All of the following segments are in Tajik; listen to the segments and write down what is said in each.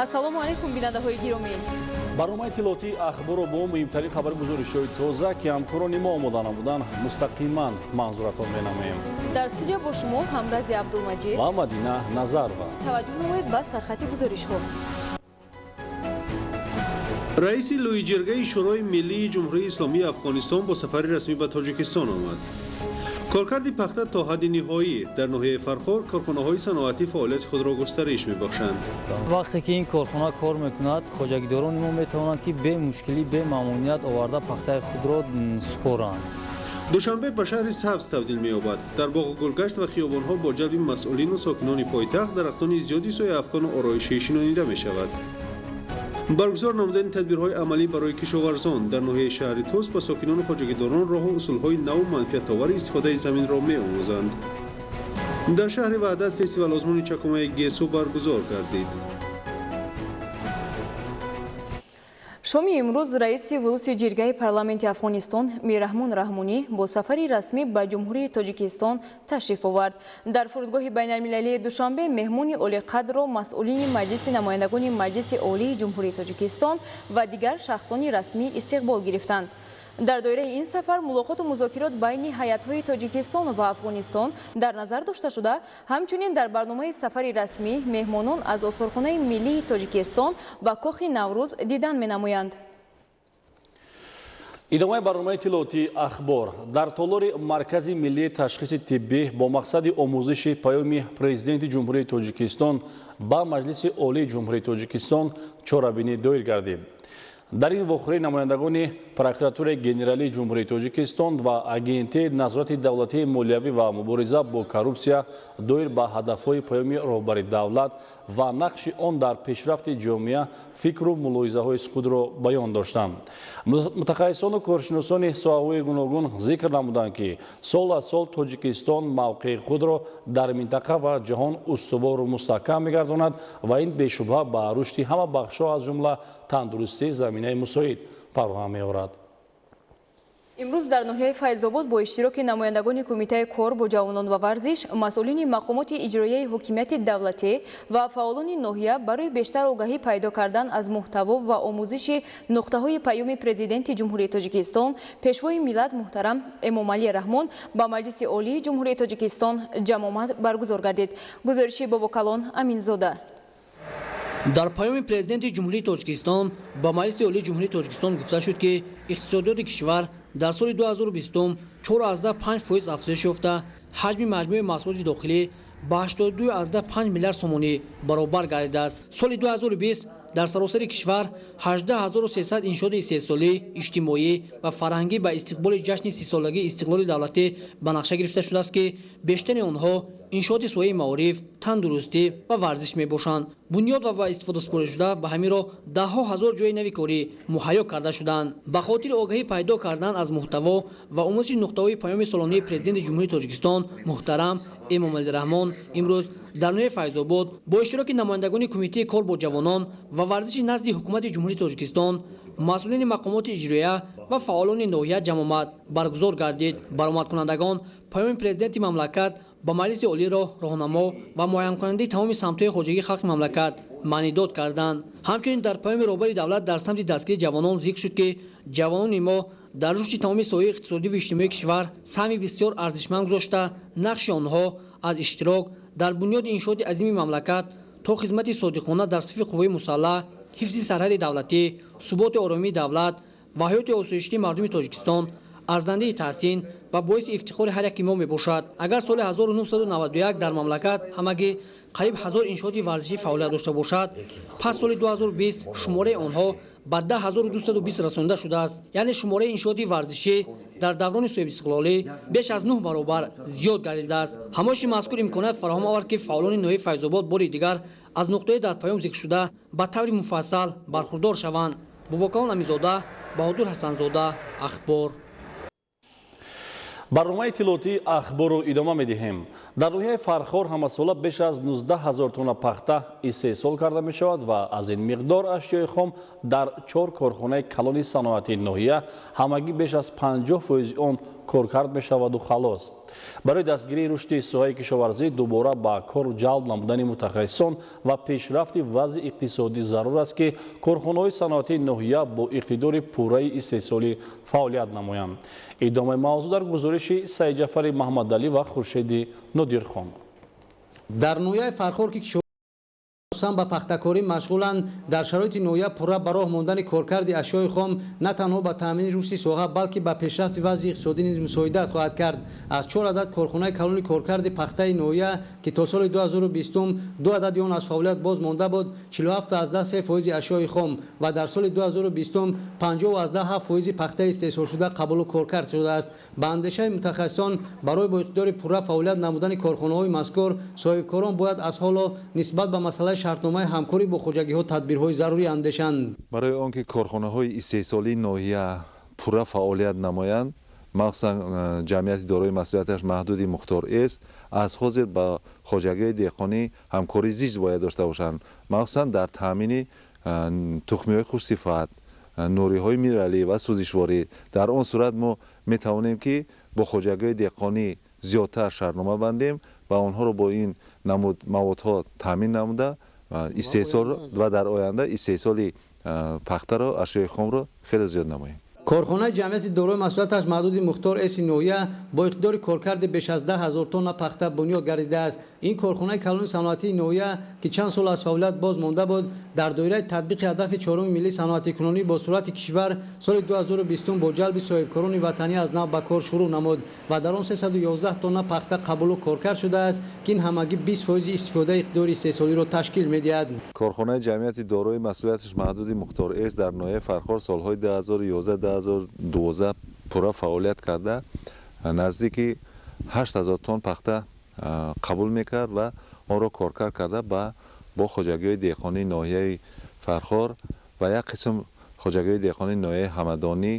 Ассалому алайкум, бинандаҳои гиромӣ. Барномаи иттилоотии Ахборро бо муҳимтарин хабари гузоришҳои тоза, ки ҳамкорони мо омода намуданд, мустақиман манзуратон менамоем. Дар студия бо шумо Ҳамрази Абдулмаҷид ва Мадина Назарова. Таваҷҷӯҳ намоед ба сархати гузоришҳо. Раиси лӯйиҷиргаи Шӯрои миллии Ҷумҳурии Исломии Афғонистон бо сафари расмӣ ба Тоҷикистон омад. Коркарди пахта то ҳадди ниҳоӣ. Дар ноҳияи Фархор корхонаҳои саноатӣ фаъолияти худро густариш мебахшанд. Вақте ки ин корхона кор мекунад, хоҷагидорони мо метавонанд, ки бемушкилӣ, бемамоният оварда пахтаи худро супоранд. Душанбе ба шаҳри сабз табдил меёбад. Дар боғу гулгашт ва хиёбонҳо бо ҷалби масъулину сокинони пойтахт дарахтони зиёди сояафкону ороишӣ шинонида мешавад. Баргузор намудани тадбирҳои амалӣ барои кишоварзон. Дар ноҳияи шаҳри Тӯс ба сокинону хоҷагидорон роҳу усулҳои наву манфиатовари истифодаи заминро меомӯзанд. Дар шаҳри Ваҳдат фестивал озмуни чакомаи гесу баргузор гардид. Шоми имрӯз раиси Вулуси ҷиргаи парламенти Афғонистон Мирраҳмон Раҳмонӣ бо сафари расмӣ ба Ҷумҳурии Тоҷикистон ташриф овард. Дар фурудгоҳи байналмилалии Душанбе меҳмони олиқадрро масъулини Маҷлиси намояндагони Маҷлиси Олии Ҷумҳурии Тоҷикистон ва дигар шахсони расмӣ истиқбол гирифтанд. Дар доираи ин сафар мулоқоту музокирот байни ҳайатҳои Тоҷикистон ва Афғонистон дар назар дошта шуда, ҳамчунин дар барномаи сафари расмӣ меҳмонон аз осорхонаи миллии Тоҷикистон ба Кохи Наврӯз дидан менамоянд. Идомаи барномаи иттилоотии Ахбор. Дар толори Маркази миллии ташхиси тиббӣ бо мақсади омӯзиши паёми Президенти Ҷумҳурии Тоҷикистон ба Маҷлиси Олии Ҷумҳурии Тоҷикистон чорабинӣ доир гардид. Дар ин вохӯрӣ намояндагони Прокуратураи Генералии Ҷумҳурии Тоҷикистон ва Агентии назорати давлатии молиявӣ ва мубориза бо коррупсия доир ба ҳадафҳои паёми роҳбари давлат ва нақши он дар пешрафти ҷомеа фикру мулоҳизаҳои худро баён доштанд. Мутахассисону коршиносони соҳаҳои гуногун зикр намуданд, ки сол аз сол Тоҷикистон мавқеи худро дар минтақа ва ҷаҳон устувору мустаҳкам мегардонад ва ин бешубҳа ба рушди ҳама бахшҳо, аз ҷумла тандурустӣ, заминаи мусоид фароҳам меорад. Имрӯз дар ноҳияи Файзобод бо иштироки намояндагони Кумитаи кор бо ҷавонон ва варзиш, масъулини мақомоти иҷроияи ҳокимияти давлатӣ ва фаъолони ноҳия барои бештар огаҳӣ пайдо кардан аз муҳтаво ва омӯзиши нуқтаҳои паёми Президенти Ҷумҳурии Тоҷикистон, Пешвои миллат муҳтарам Эмомалӣ Раҳмон ба Маҷлиси Олии Ҷумҳурии Тоҷикистон ҷамъомад баргузор гардид. Гузориши Бобокалон Аминзода. Дар паёми Президенти Ҷумҳурии Тоҷикистон ба Маҷлиси Олии Ҷумҳурии Тоҷикистон гуфта шуд, ки иқтисодиёти кишвар дар соли 2020 4,5% афзоиш ёфта, ҳаҷми маҷмӯи маҳсулоти дохилӣ ба 82,5 миллиард сомонӣ баробар гардидааст. Соли 2020 дар саросари кишвар 18300 иншооти истеҳсолӣ, иҷтимоӣ ва фарҳангӣ ба истиқболи ҷашни 30-солагии истиқлоли давлатӣ ба нақша гирифта шудааст, ки бештари онҳо иншооти соҳаи маориф, тандурустӣ ва варзиш мебошанд. Бунёд ва ба истифодасупоришуда ба ҳамин роҳ даҳҳо ҳазор ҷойи нави корӣ муҳайё карда шуданд. Ба хотири огаҳӣ пайдо кардан аз муҳтаво ва омӯзиши нуқтаҳои паёми солонаи Президенти Ҷумҳурии Тоҷикистон муҳтарам Эмомалӣ Раҳмон имрӯз дар ноҳияи Файзобод бо иштироки намояндагони Кумитаи кор бо ҷавонон ва варзиши назди Ҳукумати Ҷумҳурии Тоҷикистон, масъулини мақомоти иҷроия ва фаъолони ноҳия ҷамъомад баргузор гардид. Баромадкунандагон паёми Президенти мамлакат ба Маҷлиси Олиро роҳнамо ва муайянкунандаи тамоми самтҳои хоҷагии халқи мамлакат маънидод карданд. Ҳамчунин дар паёми роҳбари давлат дар самти дастгирии ҷавонон зикр шуд, ки ҷавонони мо дар рушди тамоми соҳаи иқтисодӣ ва иҷтимоии кишвар саҳми бисёр арзишманд гузошта, нақши онҳо аз иштирок дар бунёди иншооти азими мамлакат то хизмати содиқона дар сафи қувваи мусаллаҳ, ҳифзи сарҳади давлатӣ, суботи оромии давлат ва ҳаёти осоиштии мардуми Тоҷикистон арзандаи таҳсин ва боиси ифтихори ҳар яки мо мебошад. Агар соли 1991 дар мамлакат ҳамагӣ қариб 1000 иншооти варзишӣ фаъолият дошта бошад, пас соли 2020 шумораи онҳо ба 10220 расонида шудааст. Яъне шумораи иншооти варзишӣ дар даврони соҳибистиқлолӣ беш аз 9 баробар зиёд гардидааст. Ҳамоиши мазкур имконият фароҳам овард, ки фаъолони ноҳияи Файзобод бори дигар аз нуқтаи дар паём зикршуда ба таври муфассал бархурдор шаванд. Бобокалон Аминзода, Баҳодур Ҳасанзода, Ахбор. Барномаи иттилоотии Ахборро идома медиҳем. Дар ноҳияи Фархор ҳамасола беш аз 19 ҳазор тонна пахта истеҳсол карда мешавад ва аз ин миқдор ашёи хом дар чор корхонаи калони саноатии ноҳия ҳамагӣ беш аз 50 фоизи он Коркард мешаваду халос. Барои дастгирии рушди соҳаи кишоварзӣ, дубора ба кор ҷалб намудани мутахассисон ва пешрафти вазъи иқтисодӣ зарур аст, ки корхонаҳои саноатии ноҳия бо иқтидори пурраи истеҳсолӣ фаъолият намоянд. Идомаи мавзӯъ дар гузориши Саидҷафари Маҳмадалӣ ва Хуршеди Нодирхон. Дар ноҳияи Фархор, ки асосан ба пахтакорӣ машғуланд, дар шароити ноҳия пурра ба роҳ мондани коркарди ашёи хом на танҳо ба таъмини рушди соҳа, балки ба пешрафти вазъи иқтисодӣ низ мусоидат хоҳад кард. Аз чор адад корхонаи калони коркарди пахтаи ноҳия, ки то соли 2020 ду адади он аз фаъолият боз монда буд, 47,3% ашёи хом ва дар соли 2020 50,7% пахтаи истеҳсолшуда қабулу коркард шудааст. Ба андешаи мутахассисон, барои бо иқтидори пурра фаъолият намудани корхонаҳои мазкур соҳибкорон бояд аз ҳоло нисбат ба масъалаи шартномаи ҳамкорӣ бо хоҷагиҳо тадбирҳои зарурӣ андешанд. Барои он ки корхонаҳои истеҳсолии ноҳия пурра фаъолият намоянд, махсусан ҷамъияти дорои масъулияташ маҳдуди Мухтор Эс, аз ҳозир ба хоҷагиҳои деҳқонӣ ҳамкорӣ зич бояд дошта бошанд, махсусан дар таъмини тухмиҳои хушсифат, нуриҳои минералӣ ва сӯзишворӣ. Дар он сурат мо метавонем, ки бо хоҷагиҳои деҳқонӣ зиёдтар шартнома бандем ва онҳоро бо ин намуд маводҳо таъмин намуда, истеҳсол ва дар оянда истеҳсоли пахтаро, ашёи хомро хеле зиёд намоем. Корхонаи ҷамъияти дорои масъулияташ маҳдуди Мухтор Эси ноҳия бо иқтидори коркарди беш аз 10 000 тонна пахта бунёд гардидааст. Ин корхонаи калони саноатии ноҳия, ки чанд сол аз фаъолият боз монда буд, дар доираи татбиқи ҳадафи чоруми миллии саноатикунонӣ бо суръати кишвар соли 2020 бо ҷалби соҳибкорони ватанӣ аз нав ба кор шурӯъ намуд ва дар он 311 тонна пахта қабулу коркард шудааст, ки ин ҳамагӣ 20% истифодаи иқтидори истеҳсолиро ташкил медиҳад. Корхонаи ҷамъияти дорои масъулияташ маҳдуди Мухтор Эс дар ноҳияи Фархор солҳои 2011, 2012 пурра фаъолият карда, наздики 8000 тонн пахта қабул мекард ва онро коркард карда, бо хоҷагиҳои деҳқонии ноҳияи Фархор ва як қисм хоҷагиҳои деҳқонии ноҳияи Ҳамадонӣ,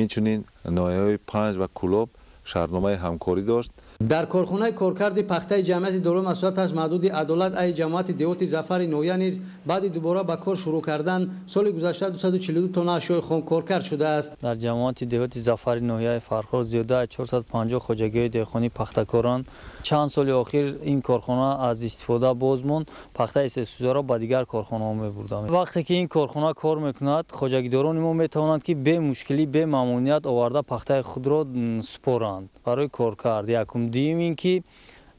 инчунин ноҳияҳои Панҷ ва Кӯлоб шартномаи ҳамкорӣ дошт. Дар корхонаи коркарди пахтаи ҷамъияти дорои масъулияташ маҳдуди Адолат ай ҷамоати деҳоти Зафари ноҳия низ баъди дубора ба кор шурӯъ кардан соли гузашта 242 тонна ашёи хом коркард шудааст. Дар ҷамоати деҳоти Зафари ноҳияи Фархор зиёда аз 450 хоҷагиҳои деҳқонӣ пахтакоранд. Чанд соли охир ин корхона аз истифода боз монд, пахтаи истеҳсолшударо ба дигар корхонаҳо мебурданд. Вақте ки ин корхона кор мекунад, хоҷагидорони мо метавонанд, ки бе мушкилӣ, бе мамоният оварда пахтаи худро супоранд барои коркард. Якум. Дуюм ин ки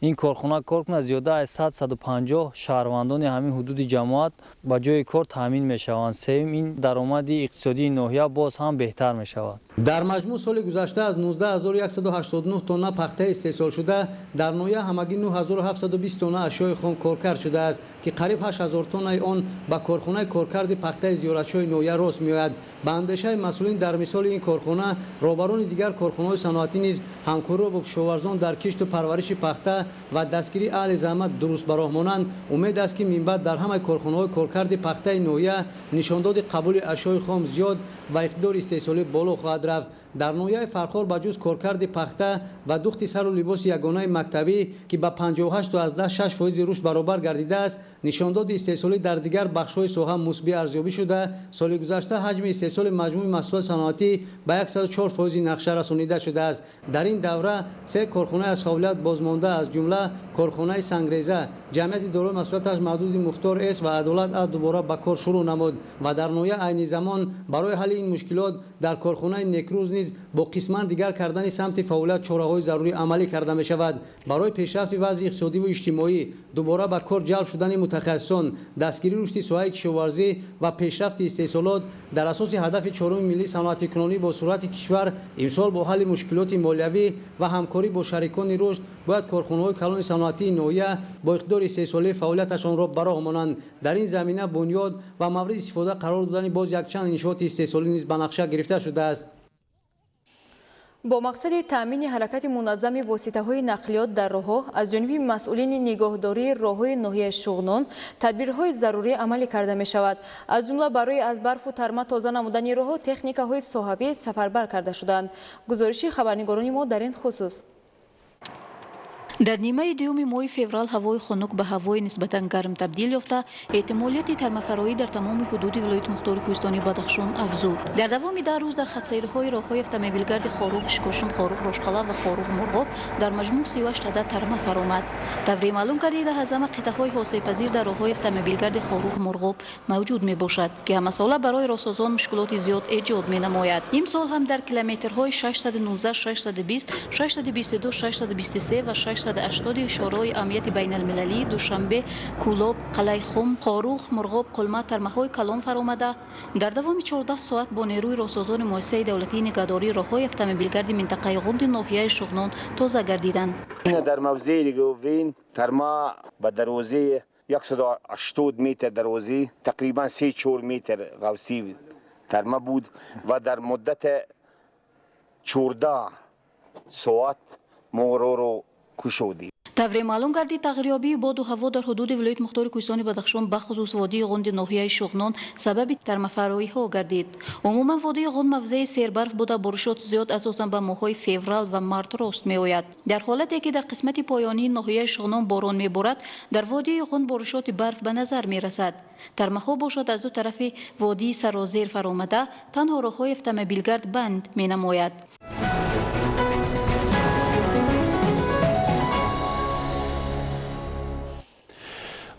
ин корхона кор кунад, зиёда аз 100, 150 шаҳрвандони ҳамин ҳудуди ҷамоат ба ҷои кор таъмин мешаванд. Сеюм, ин даромади иқтисодии ноҳия боз ҳам беҳтар мешавад. Дар маҷмӯъ соли гузашта аз 19 189 тонна пахтаи истеҳсолшуда дар ноҳия ҳамагӣ 9720 тонна ашёи хом коркард шудааст, ки қариб 8000 тоннаи он ба корхонаи коркарди пахтаи Зиёратшоҳи ноҳия рост меояд. Ба андешаи масъулин, дар мисоли ин корхона роҳбарони дигар корхонаҳои саноатӣ низ ҳамкориро бо кишоварзон дар кишту парвариши пахта ва дастгирии аҳли заҳмат дуруст ба роҳ монанд. Умед аст, ки минбаъд дар ҳамаи корхонаҳои коркарди пахтаи ноҳия нишондоди қабули ашёи хом зиёд ва иқтидори истеҳсолӣ боло хоҳад рафт. Дар ноҳияи Фархор ба ҷуз коркарди пахта ва духти сару либоси ягонаи мактабӣ, ки ба 58,6% рушд баробар гардидааст, нишондоди истеҳсолӣ дар дигар бахшҳои соҳа мусбӣ арзёбӣ шуда, соли гузашта ҳаҷми истеҳсоли маҷмӯи маҳсулоти саноатӣ ба 104% нақша расонида шудааст. Дар ин давра се корхонаи аз фаъолият бозмонда, аз ҷумла корхонаи сангреза ҷамъияти дорои масъулияташ маҳдуди Мухтор С ва Адолат А дубора ба кор шурӯъ намуд ва дар ноҳия айни замон барои ҳалли ин мушкилот дар корхонаи Некрӯз низ бо қисман дигар кардани самти фаъолият чораҳои зарурӣ амалӣ карда мешавад. Барои пешрафти вазъи иқтисодиву иҷтимоӣ, дубора ба кор ҷалб шудани мутахассисон, дастгирии рушди соҳаи кишоварзӣ ва пешрафти истеҳсолот дар асоси ҳадафи чоруми миллии саноатикунонӣ бо суръати кишвар имсол бо ҳалли мушкилоти молиявӣ ва ҳамкорӣ бо шарикони рушд бояд корхонаҳои калони саноатии ноҳия бо иқтидори истеҳсолӣ фаъолияташонро ба роҳ монанд. Дар ин замина бунёд ва мавриди истифода қарор додани боз якчанд иншооти истеҳсолӣ низ ба нақша гирифта шудааст. Бо мақсади таъмини ҳаракати муназзами воситаҳои нақлиёт дар роҳҳо аз ҷониби масъулини нигоҳдории роҳҳои ноҳияи Шуғнон тадбирҳои зарурӣ амалӣ карда мешавад. Аз ҷумла барои аз барфу тарма тоза намудани роҳҳо техникаҳои соҳавӣ сафарбар карда шуданд. Гузориши хабарнигорони мо дар ин хусус. Дар нимаи дуюми моҳи феврал ҳавои хунук ба ҳавои нисбатан гарм табдил ёфта, эҳтимолияти тармафароӣ дар тамоми ҳудуди вилояти мухтори кӯҳистони Бадахшон афзуд. Дар давоми 10 рӯз дар хатсайрҳои роҳҳои автомобилгарди Хоруғ, Ишкошим, Хоруғ, Рошқала ва Хоруғ Мурғоб дар маҷмӯъ 38 адад тарма фаромад. Тавре маълум гардида, ҳазама қитъаҳои ҳосилпазир дар роҳҳои автомобилгарди Хоруғ Мурғоб мавҷуд мебошад, ки ҳамасола барои роҳсозон мушкилоти зиёд эҷод менамояд. Имсол ҳам дар километрҳои 619, 620, 622, 623 ва 680 ишораҳои амнияти байналмилалии Душанбе, Кӯлоб, Қалайхум, Хоруғ, Мурғоб, Қулма тармаҳои калон фаромада, дар давоми 14 соат бо нерӯи роҳсозони муассисаи давлатии нигаҳдории роҳҳои автомобилгарди минтақаи Ғунди ноҳияи Шуғнон тоза гардиданд. Дар мавзеи Риговин тарма ба дарозии 180 метр дарозӣ, тақрибан 3-4 метр ғавсӣ тарма буд ва дар муддати 14 соат мо роҳро кушодем. Тавре маълум гардид, тағйирёбии боду ҳаво дар ҳудуди вилояти мухтори кӯҳистони Бадахшон, бахусус водии Ғунди ноҳияи Шуғнон, сабаби тармафароиҳо гардид. Умуман водии Ғунд мавзеи сербарф буда, боришот зиёд асосан ба моҳҳои феврал ва март рост меояд. Дар ҳолате ки дар қисмати поёнии ноҳияи Шуғнон борон меборад, дар водии Ғунд боришоти барф ба назар мерасад. Тармаҳо бошад аз ду тарафи водии сарозер фаромада, танҳо роҳҳои автомобилгард банд менамояд.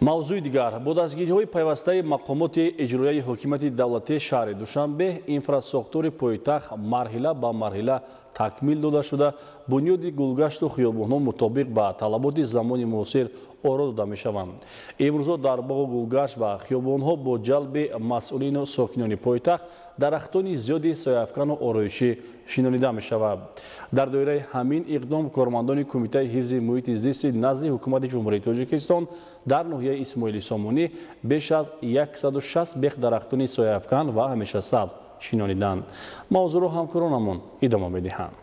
Мавзӯи дигар. Бо дастгириҳои пайвастаи мақомоти иҷроияи ҳокимияти давлатии шаҳри Душанбе инфрасохтори пойтахт марҳила ба марҳила такмил дода шуда, бунёди гулгашту хиёбонҳо мутобиқ ба талаботи замони муосир оро дода мешаванд. Имрӯзо дар боғу гулгашт ва хиёбонҳо бо ҷалби масъулину сокинони пойтахт дарахтони зиёди сояафкану ороишӣ шинонида мешавад. Дар доираи ҳамин иқдом кормандони Кумитаи ҳифзи муҳити зисти назди Ҳукумати Ҷумҳурии Тоҷикистон дар ноҳияи Исмоили Сомонӣ беш аз 160 бех дарахтони сояафкан ва ҳамешасабз шинониданд. Мавзӯъро ҳамкоронамон идома медиҳанд.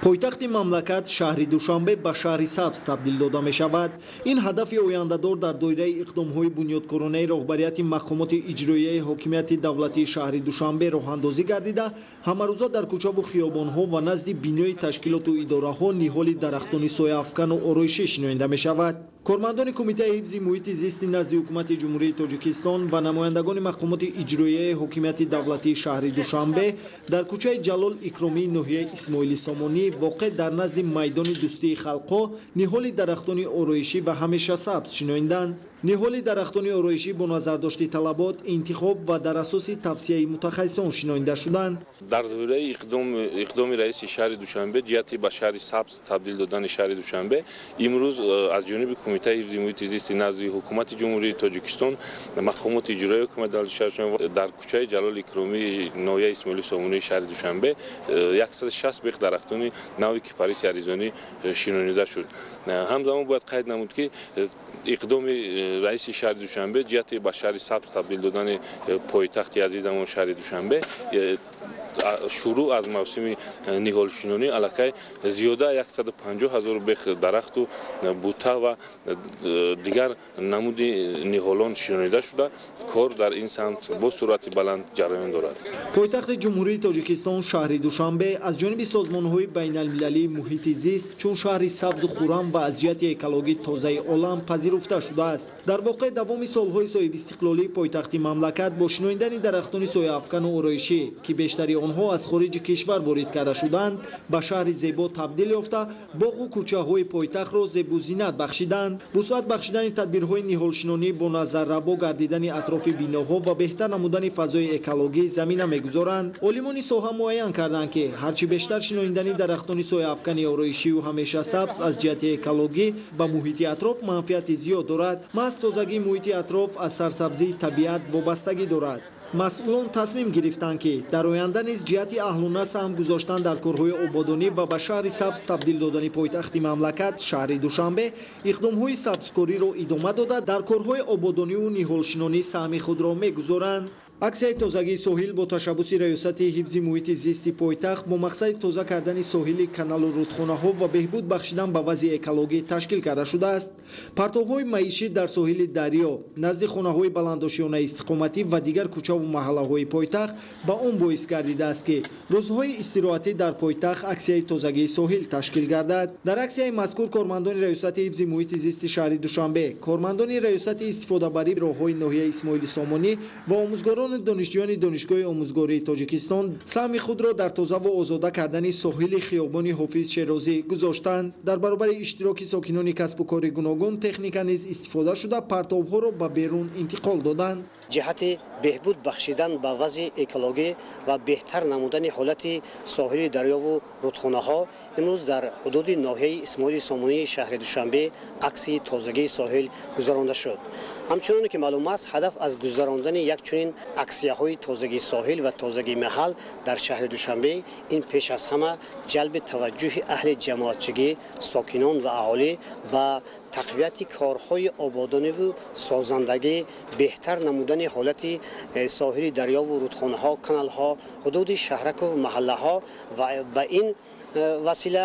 Пойтахти мамлакат шаҳри Душанбе ба шаҳри сабз табдил дода мешавад. Ин ҳадафи ояндадор дар доираи иқдомҳои бунёдкоронаи роҳбарияти мақомоти иҷроияи ҳокимияти давлатии шаҳри Душанбе роҳандозӣ гардида, ҳамарӯза дар кӯчаву хиёбонҳо ва назди бинои ташкилоту идораҳо ниҳоли дарахтони сояафкану ороишӣ шинонида мешавад. Кормандони Кумитаи ҳифзи муҳити зисти назди Ҳукумати Ҷумҳурии Тоҷикистон ва намояндагони мақомоти иҷроияи ҳокимияти давлатии шаҳри Душанбе дар кӯчаи Ҷалол Икромии ноҳияи Исмоили Сомонӣ воқеъ дар назди майдони дӯстии халқҳо ниҳоли дарахтони ороишӣ ва ҳамешасабз шинонданд. Ниҳоли дарахтони ороишӣ бо назардошти талабот, интихоб ва дар асоси тавсияи мутахассисон шинонида шуданд. Дар доираи иқдоми раиси шаҳри Душанбе ҷиҳати ба шаҳри сабз табдил додани шаҳри Душанбе имрӯз аз ҷониби Кумитаи ҳифзи муҳити зисти назди Ҳукумати Ҷумҳурии Тоҷикистон, мақомоти иҷроияи ҳукумати давлатии шаҳри Душанбе дар кӯчаи Ҷалоли Икромии ноҳияи Исмоили Сомонии шаҳри Душанбе 160 бех дарахтони нави кипариси аризонӣ шинонида шуд. Ҳамзамон бояд қайд намуд, ки иқдоми раиси шаҳри Душанбе ҷиҳати ба шаҳри сабз табдил додани пойтахти азизамон шаҳри Душанбе шурӯъ аз мавсими ниҳолшинонӣ аллакай зиёда 150 ҳазор бех дарахту бута ва дигар намуди ниҳолон шинонида шуда, кор дар ин самт бо суръати баланд ҷараён дорад. Пойтахти Ҷумҳурии Тоҷикистон шаҳри Душанбе аз ҷониби созмонҳои байналмилалии муҳити зист чун шаҳри сабзу хуррам ва аз ҷиҳати экологӣ тозаи олам пазируфта шудааст. Дар воқеъ давоми солҳои соҳибистиқлолии пойтахти мамлакат бо шинонидани дарахтони сояафкану ороишӣ, ки бештари онҳо аз хориҷи кишвар ворид карда шуданд, ба шаҳри зебо табдил ёфта, боғу кӯчаҳои пойтахтро зебу зинат бахшиданд. Вусъат бахшидани тадбирҳои ниҳолшинонӣ бо назаррабо гардидани атрофи биноҳо ва беҳтар намудани фазои экологӣ замина мегузоранд. Олимони соҳа муайян карданд, ки ҳарчи бештар шинонидани дарахтони сояафкани ороишию ҳамешасабз аз ҷиҳати экологӣ ба муҳити атроф манфиати зиёд дорад. Маҳз тозагии муҳити атроф аз сарсабзии табиат вобастагӣ дорад. Масъулон тасмим гирифтанд, ки дар оянда низ ҷиҳати аҳлона саҳм гузоштан дар корҳои ободонӣ ва ба шаҳри сабз табдил додани пойтахти мамлакат шаҳри Душанбе иқдомҳои сабзкориро идома дода, дар корҳои ободониву ниҳолшинонӣ саҳми худро мегузоранд. Аксияи тозагии соҳил бо ташаббуси Раёсати ҳифзи муҳити зисти пойтахт бо мақсади тоза кардани соҳили каналу рудхонаҳо ва беҳбуд бахшидан ба вазъи экологӣ ташкил карда шудааст. Партовҳои маишӣ дар соҳили дарё, назди хонаҳои баландошёнаи истиқоматӣ ва дигар кӯчаву маҳаллаҳои пойтахт ба он боис гардидааст, ки рӯзҳои истироҳатӣ дар пойтахт аксияи тозагии соҳил ташкил гардад. Дар аксияи мазкур кормандони Раёсати ҳифзи муҳити зисти шаҳри Душанбе, кормандони Раёсати истифодабарии роҳҳои ноҳияи Исмоили Сомонӣ ва омӯзгорону донишҷӯёни Донишгоҳи омӯзгории Тоҷикистон саҳми худро дар тозаву озода кардани соҳили хиёбони Ҳофиз Шерозӣ гузоштанд. Дар баробари иштироки сокинони касбу кори гуногун, техника низ истифода шуда, партовҳоро ба берун интиқол доданд. Ҷиҳати беҳбуд бахшидан ба вазъи экологӣ ва беҳтар намудани ҳолати соҳили дарёву рудхонаҳо имрӯз дар ҳудуди ноҳияи Исмоили Сомонии шаҳри Душанбе аксияи тозагии соҳил гузаронда шуд. Ҳамчуноне ки маълум аст, ҳадаф аз гузарондани як чунин аксияҳои тозагии соҳил ва тозагии маҳал дар шаҳри Душанбе ин пеш аз ҳама ҷалби таваҷҷӯҳи аҳли ҷамоатчигӣ, сокинон ва аҳолӣ ба тақвияти корҳои ободониву созандагӣ, беҳтар намудани ҳолати соҳили дарёву рудхонаҳо, каналҳо, ҳудуди шаҳраку маҳаллаҳо ва ба ин васила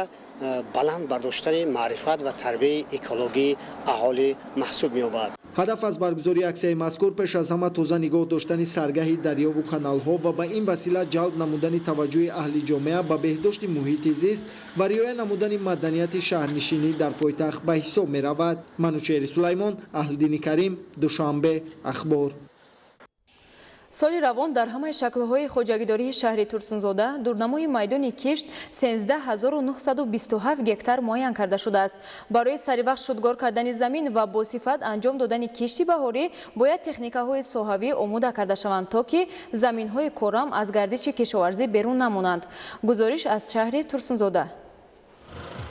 баланд бардоштани маърифат ва тарбияи экологии аҳолӣ маҳсуб меёбад. Ҳадаф аз баргузории аксияи мазкур пеш аз ҳама тоза нигоҳ доштани саргаҳи дарёву каналҳо ва ба ин васила ҷалб намудани таваҷҷӯҳи аҳли ҷомеа ба беҳдошти муҳити зист ва риоя намудани маданияти шаҳрнишинӣ дар пойтахт ба ҳисоб меравад. Манучеҳри Сулаймон, Аҳлиддини Карим, Душанбе, Ахбор. Соли равон дар ҳамаи шаклҳои хоҷагидории шаҳри Турсунзода дурнамои майдони кишт 13927 гектар муайян карда шудааст. Барои саривақт шудгор кардани замин ва бо сифат анҷом додани кишти баҳорӣ бояд техникаҳои соҳавӣ омода карда шаванд, то ки заминҳои корам аз гардиши кишоварзӣ берун намонанд. Гузориш аз шаҳри Турсунзода.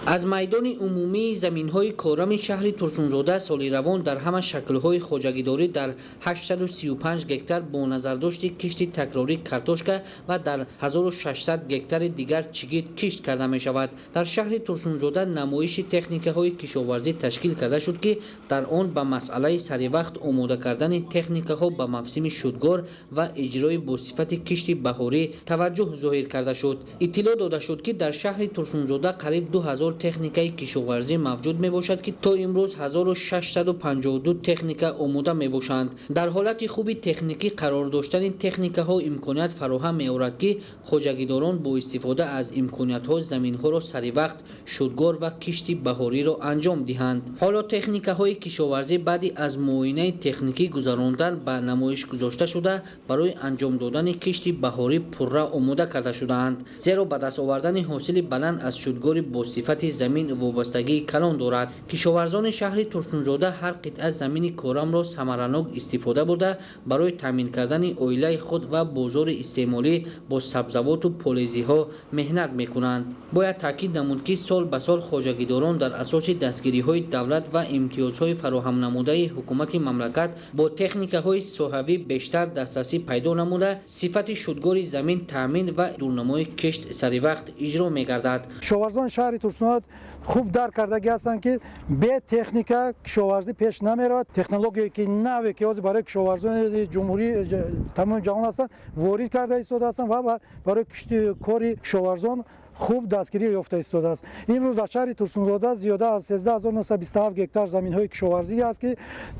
Аз майдони умумии заминҳои корами шаҳри Турсунзода соли равон дар ҳама шаклҳои хоҷагидорӣ дар 835 гектар бо назардошти кишти такрорӣ картошка ва дар 1600 гектари дигар чигит кишт карда мешавад. Дар шаҳри Турсунзода намоиши техникаҳои кишоварзӣ ташкил карда шуд, ки дар он ба масъалаи саривақт омода кардани техникаҳо ба мавсими шудгор ва иҷрои бо сифати кишти баҳорӣ таваҷҷӯҳ зоҳир карда шуд. Иттилоъ дода шуд, ки дар шаҳри Турсунзода қариб 2000 техникаи кишоварзӣ мавҷуд мебошад, ки то имрӯз 1652 техника омода мебошанд. Дар ҳолати хуби техникӣ қарор доштани техникаҳо имконият фароҳам меорад, ки хоҷагидорон бо истифода аз имкониятҳо заминҳоро саривақт шудгор ва кишти баҳориро анҷом диҳанд. Ҳоло техникаҳои кишоварзӣ баъди аз муоинаи техникӣ гузарондан ба намоиш гузошта шуда, барои анҷом додани кишти баҳорӣ пурра омода карда шудаанд, зеро ба даст овардани ҳосили баланд аз шудгори бо сифати замин вобастагии калон дорад. Кишоварзони шаҳри Турсунзода ҳар қитъа замини корамро самаранок истифода бурда, барои таъмин кардани оилаи худ ва бозори истеъмолӣ бо сабзавоту полезиҳо меҳнат мекунанд. Бояд таъкид намуд, ки сол ба сол хоҷагидорон дар асоси дастгириҳои давлат ва имтиёзҳои фароҳамнамудаи ҳукумати мамлакат бо техникаҳои соҳавӣ бештар дастрасӣ пайдо намуда, сифати шудгори замин таъмин ва дурнамои кишт саривақт иҷро мегардад. Кишоварзони шаҳри Турсунзода хуб дарк кардагӣ ҳастанд, ки бе техника кишоварзӣ пеш намеравад. Технологияе ки наве ки ҳозир барои кишоварзони ҷумҳурӣ тамоми ҷаҳон ҳастанд, ворид карда истода ҳастанд ва барои кишти кори кишоварзон хуб дастгирӣ ёфта истодааст. Имрӯз дар шаҳри Турсунзода зиёда аз 13927 гектар заминҳои кишоварзӣ аст, ки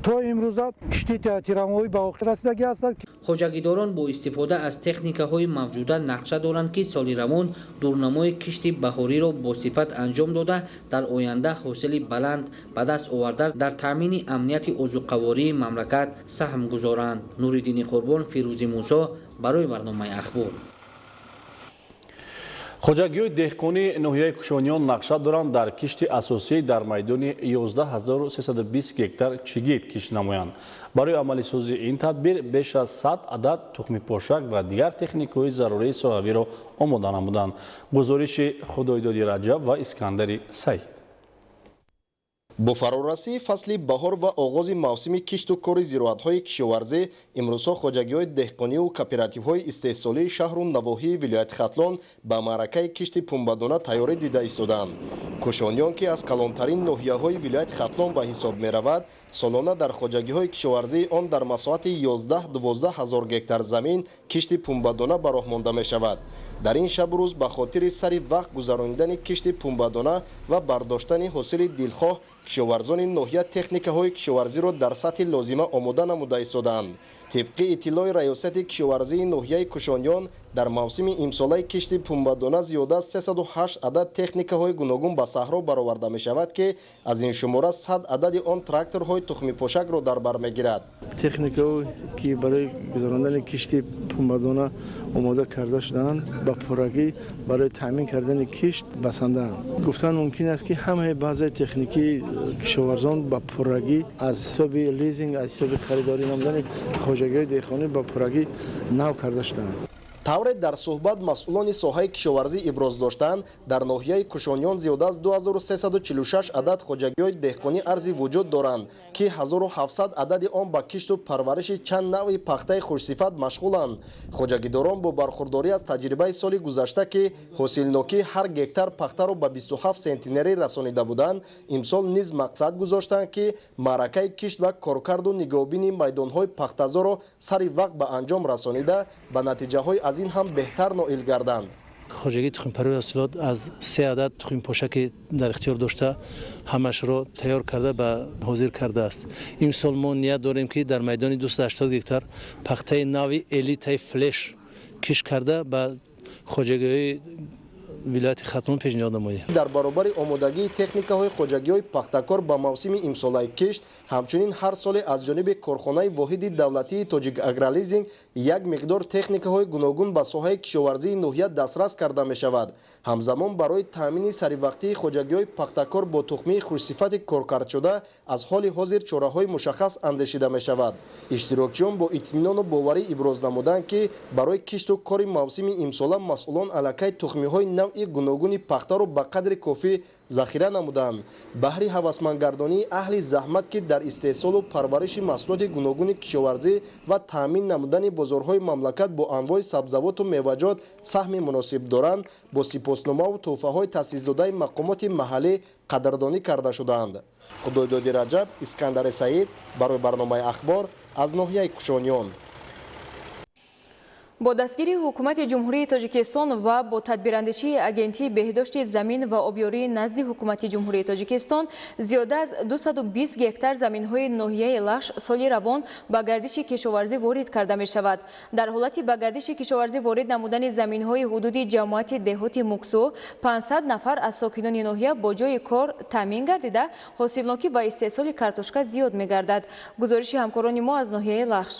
то имрӯза кишти тирамоҳӣ ба охир расидагӣ ҳастанд. Хоҷагидорон бо истифода аз техникаҳои мавҷуда нақша доранд, ки соли равон дурнамои кишти баҳориро бо сифат анҷом дода, дар оянда ҳосили баланд ба даст оварда, дар таъмини амнияти озуқавории мамлакат саҳм гузоранд. Нуриддини Қурбон, Фирӯзи Мусо барои барномаи Ахбор. Хоҷагиҳои деҳқонии ноҳияи Кушониён нақша доранд дар кишти асосӣ дар майдони 11320 гектар чигит кишт намоянд. Барои амалисозии ин тадбир беш аз 100 адад тухмипошак ва дигар техникаҳои зарурии соҳавиро омода намуданд. Гузориши Худойдоди Раҷаб ва Искандари Саид. Бо фарорасии фасли баҳор ва оғози мавсими кишту кори зироатҳои кишоварзӣ имрӯзҳо хоҷагиҳои деҳқониву кооперативҳои истеҳсолии шаҳру навоҳии вилояти Хатлон ба маъракаи кишти пунбадона тайёрӣ дида истодаанд. Кушониён, ки аз калонтарин ноҳияҳои вилояти Хатлон ба ҳисоб меравад, солона дар хоҷагиҳои кишоварзии он дар масоҳати 11-12 ҳазор гектар замин кишти пунбадона ба роҳ монда мешавад. Дар ин шабу рӯз ба хотири сари вақт гузаронидани кишти пунбадона ва бардоштани ҳосили дилхоҳ кишоварзони ноҳия техникаҳои кишоварзиро дар сатҳи лозима омода намуда истодаанд. Тибқи иттилои раёсати кишоварзии ноҳияи Кушониён, дар мавсими имсолаи кишти пунбадона зиёда аз 308 адад техникаҳои гуногун ба саҳро бароварда мешавад, ки аз ин шумора 100 адади он тракторҳои тухмипошакро дар бар мегирад. Техникаҳое ки барои гузарондани кишти пунбадона омода карда шудаанд, ба пуррагӣ барои таъмин кардани кишт басандаанд. Гуфтан мумкин аст, ки ҳамаи базаи техникии кишоварзон ба пуррагӣ аз ҳисоби лизинг, аз ҳисоби харидорӣ намудани хоҷагиҳои деҳқонӣ ба пуррагӣ нав карда шудаанд. Тавре дар суҳбат масъулони соҳаи кишоварзӣ иброз доштанд, дар ноҳияи Кушониён зиёда аз 2346 адад хоҷагиҳои деҳқонӣ арзи вуҷуд доранд, ки 1700 адади он ба кишту парвариши чанд навъи пахтаи хушсифат машғуланд. Хоҷагидорон бо бархурдорӣ аз таҷрибаи соли гузашта, ки ҳосилнокии ҳар гектар пахтаро ба 27 сентнерӣ расонида буданд, имсол низ мақсад гузоштанд, ки маъракаи кишт ва коркарду нигоҳубини майдонҳои пахтазорро сари вақт ба анҷом расонида, ба натиҷаҳои аз ин ҳам беҳтар ноил гарданд. Хоҷагии тухмипарварии ҳосилот аз 3 адад тухмипошаке дар ихтиёр дошта, ҳамашро тайёр карда ба ҳозир кардааст. Имсол мо ният дорем, ки дар майдони 280 гектар пахтаи нави элитаи флеш кишт карда ба хоҷагиҳои вилояти Хатлон пешниҳод намоем. Дар баробари омодагии техникаҳои хоҷагиҳои пахтакор ба мавсими имсолаи кишт, ҳамчунин ҳар соле аз ҷониби корхонаи воҳиди давлатии Тоҷик Агролизинг як миқдор техникаҳои гуногун ба соҳаи кишоварзии ноҳия дастрас карда мешавад. Ҳамзамон барои таъмини саривақтии хоҷагиҳои пахтакор бо тухмии хушсифати коркардшуда аз ҳоли ҳозир чораҳои мушаххас андешида мешавад. Иштирокчиён бо итминону боварӣ иброз намуданд, ки барои кишту кори мавсими имсола масъулон аллакай тухмиҳои навъи гуногуни пахтаро ба қадри кофӣ захира намуданд. Баҳри ҳавасмандгардонии аҳли заҳмат, ки дар истеҳсолу парвариши маҳсулоти гуногуни кишоварзӣ ва таъмин намудани бозорҳои мамлакат бо анвои сабзавоту меваҷот саҳми муносиб доранд, бо сипосномаву тӯҳфаҳои таъсисдодаи мақомоти маҳаллӣ қадрдонӣ карда шудаанд. Худойдоди Раҷаб, Искандари Саид барои барномаи Ахбор аз ноҳияи Кушониён. Бо дастгирии ҳукумати Ҷумҳурии Тоҷикистон ва бо тадбирандешии Агентии беҳдошти замин ва обёрии назди ҳукумати Ҷумҳурии Тоҷикистон зиёда аз 220 гектар заминҳои ноҳияи Лахш соли равон ба гардиши кишоварзӣ ворид карда мешавад. Дар ҳолати ба гардиши кишоварзӣ ворид намудани заминҳои ҳудуди ҷамоати деҳоти Муксу 500 нафар аз сокинони ноҳия бо ҷойи кор таъмин гардида, ҳосилнокӣ ва истеҳсоли картошка зиёд мегардад. Гузориши ҳамкорони мо аз ноҳияи Лахш.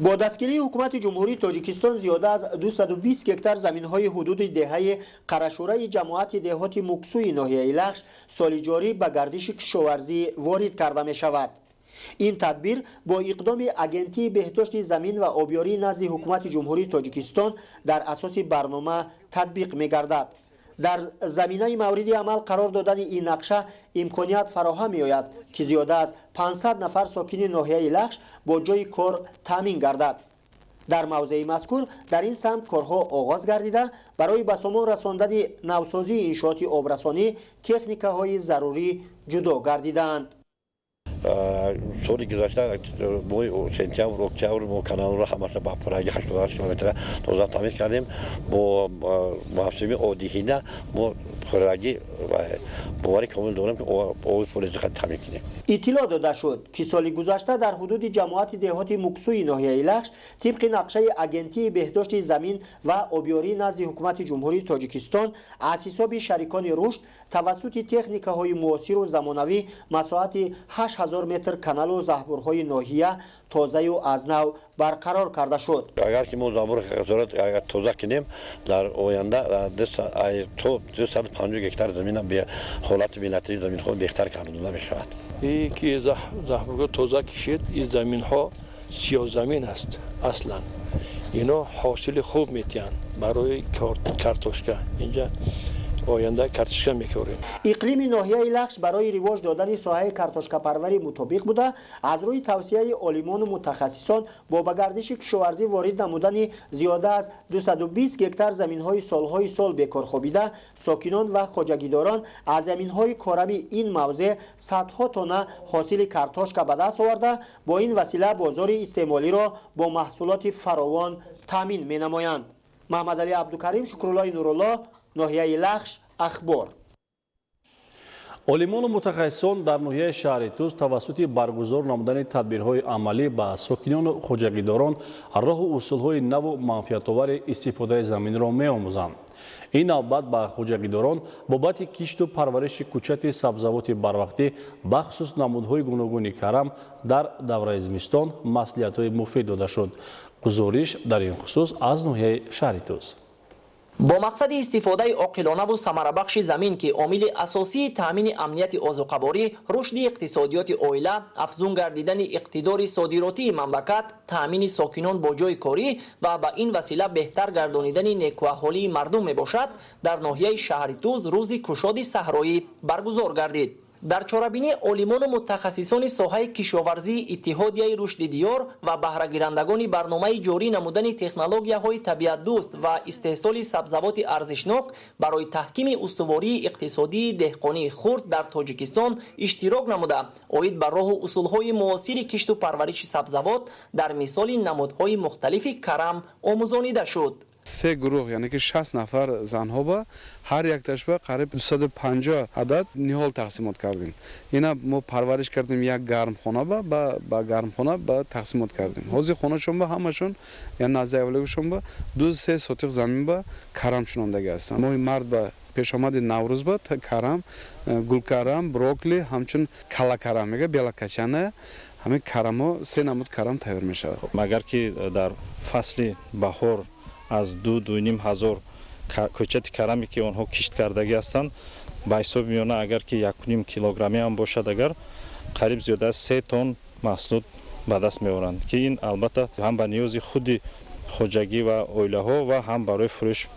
Бо дастгирии ҳукумати Ҷумҳурии Тоҷикистон зиёда аз 220 гектар заминҳои ҳудуди деҳаи Қарашӯраи ҷамоати деҳоти Муксуи ноҳияи Лахш соли ҷорӣ ба гардиши кишоварзӣ ворид карда мешавад. Ин тадбир бо иқдоми Агентии беҳдошти замин ва обёрии назди ҳукумати Ҷумҳурии Тоҷикистон дар асоси барнома татбиқ мегардад. Дар заминаи мавриди амал қарор додани ин нақша имконият фароҳам меояд, ки зиёда аз 500 нафар сокини ноҳияи Лахш бо ҷойи кор таъмин гардад. Дар мавзеи мазкур дар ин самт корҳо оғоз гардида, барои ба сомон расондани навсозии иншооти обрасонӣ техникаҳои зарурӣ ҷудо гардидаанд. Соли гузашта моҳи сентябр, октябр мо каналро ҳамаша ба пурраги 88 километра тоза тамиз кардем. Бо мавсими одиҳина мо пуррагӣ боварӣ комил дорем, ки оби пуррезиқа таъмин кунем. Иттилоъ дода шуд, ки соли гузашта дар ҳудуди ҷамоати деҳоти Муксуи ноҳияи Лахш тибқи нақшаи Агентии беҳдошти замин ва обёрии назди ҳукумати Ҷумҳурии Тоҷикистон аз ҳисоби шарикони рушд тавассути техникаҳои муосиру замонавӣ масоҳати 8000 метр каналу заҳбурҳои ноҳия тозаю аз нав барқарор карда шуд. Агар ки мо заҳбур агар тоза кунем, дар оянда то 250 гектар замина ҳолати миллатии заминҳо беҳтар карда мешавад. Ин ки заҳбурҳо тоза кишид, ин заминҳо сиёҳзамин аст аслан. Ино ҳосили хуб метиҳанд барои картошка. Инҷа Оянда картошка мекорем. Иқлими ноҳияи Лахш барои ривоҷ додани соҳаи картошкапарварӣ мутобиқ буда, аз рӯи тавсияи олимону мутахассисон бо ба гардиши кишоварзӣ ворид намудани зиёда аз 220 гектар заминҳои солҳои сол бекор хобида, сокинон ва хоҷагидорон аз заминҳои корами ин мавзеъ садҳо тонна ҳосили картошка ба даст оварда, бо ин васила бозори истеъмолиро бо маҳсулоти фаровон таъмин менамоянд. Маҳмадалӣ Абдукарим, Шукруллои Нурулло, ноҳияи Лахш, Ахбор. Олимону мутахассисон дар ноҳияи шаҳри Тӯс тавассути баргузор намудани тадбирҳои амалӣ ба сокинону хоҷагидорон роҳу усулҳои наву манфиатовари истифодаи заминро меомӯзанд. Ин навбат ба хоҷагидорон бобати кишту парвариши кӯчати сабзавоти барвақтӣ, бахусус намудҳои гуногуни карам дар давраи зимистон маслиҳатҳои муфид дода шуд. Гузориш дар ин хусус аз ноҳияи шаҳри Тӯс. Бо мақсади истифодаи оқилонаву самарабахши замин, ки омили асосии таъмини амнияти озуқаворӣ, рушди иқтисодиёти оила, афзун гардидани иқтидори содиротии мамлакат, таъмини сокинон бо ҷойи корӣ ва ба ин васила беҳтар гардонидани некуаҳолии мардум мебошад, дар ноҳияи шаҳри Тӯз рӯзи кушоди саҳроӣ баргузор гардид. Дар чорабинӣ олимону мутахассисони соҳаи кишоварзии Иттиҳодияи рушди диёр ва баҳрагирандагони барномаи ҷорӣ намудани технологияҳои табиатдӯст ва истеҳсоли сабзавоти арзишнок барои таҳкими устувории иқтисодии деҳқонии хурд дар Тоҷикистон иштирок намуда, оид ба роҳу усулҳои муосири кишту парвариши сабзавот дар мисоли намудҳои мухталифи карам омӯзонида шуд. Се гурӯҳ, яъне ки 60 нафар занҳо ба ҳар якташ ба қариб 250 адад ниҳол тақсимот кардем. Ина мо парвариш кардем як гармхона ба гармхона ба тақсимот кардем. Ҳозир хонашон ба ҳамашон, яъне назди авлиёшон ба 2-3 сотиқ замин ба карам шунондаги ҳастанд. Моҳи март ба пешомади Наврӯз ба карам, гулкарам, брокколи, ҳамчун калакарам мега, белакачана, ҳамин карамҳо, се намуд карам тайёр мешавад. Магар ки дар фасли баҳор аз 2-2,5 ҳазор кӯчати караме ки онҳо кишт кардагӣ ҳастанд, ба ҳисоби миёна агар ки 1,5 килограмме ҳам бошад, агар қариб зиёда аз 3 тонн маҳсулот ба даст меоранд, ки ин албатта ҳам ба ниёзи худи хоҷагӣ ва оилаҳо ва ҳам барои фурӯш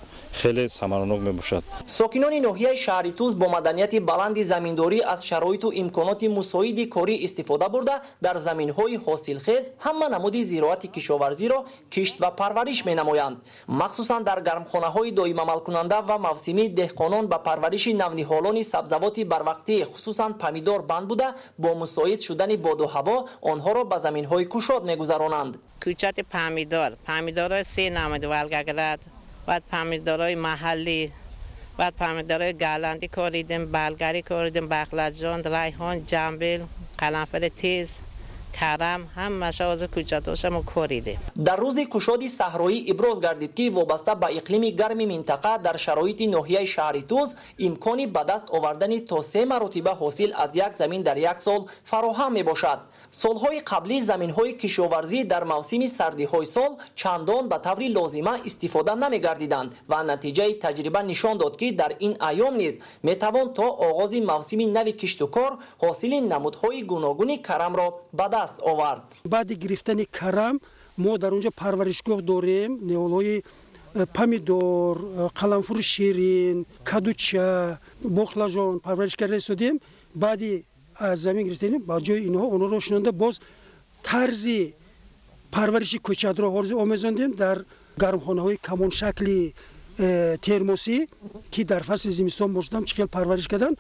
хеле самаранок мебошад. Сокинони ноҳияи шаҳри Тӯз бо маданияти баланди заминдорӣ аз шароиту имконоти мусоиди корӣ истифода бурда, дар заминҳои ҳосилхез ҳама намуди зироати кишоварзиро кишт ва парвариш менамоянд. Махсусан дар гармхонаҳои доимамалкунанда ва мавсимӣ деҳқонон ба парвариши навниҳолони сабзавоти барвақтӣ, хусусан помидор банд буда, бо мусоид шудани боду ҳаво онҳоро ба заминҳои кушод мегузаронанд. Кӯчати помидор, помидорҳои се намуд Волгоград, баъд помидорҳои маҳаллӣ, баъд помидорҳои голландӣ коридем, болгарӣ коридем, бақлаҷон, райҳон, ҷамбил, қаламфари тез, карам, ҳамаша ҳозир кӯчатоша мо коридем. Дар рӯзи кушоди саҳроӣ иброз гардид, ки вобаста ба иқлими гарми минтақа дар шароити ноҳияи шаҳри Тӯз имкони ба даст овардани то 3 маротиба ҳосил аз як замин дар як сол фароҳам мебошад. Солҳои қаблӣ заминҳои кишоварзӣ дар мавсими сардиҳои сол чандон ба таври лозима истифода намегардиданд ва натиҷаи таҷриба нишон дод, ки дар ин айём низ метавон то оғози мавсими нави киштукор ҳосили намудҳои гуногуни карамро ба даст овард. Баъди гирифтани карам мо дар онҷо парваришгоҳ дорем, ниҳолҳои помидор, қаламфури ширин, кадуча, боқлажон парвариш карда истодем. Баъди аз замин гирифтани ба ҷои инҳо онҳоро шинонда, боз тарзи парвариши кӯчатро ҳозир омезондем дар гармхонаҳои камоншакли термосӣ, ки дар фасли зимистон бошадам чӣ хел парвариш кардан.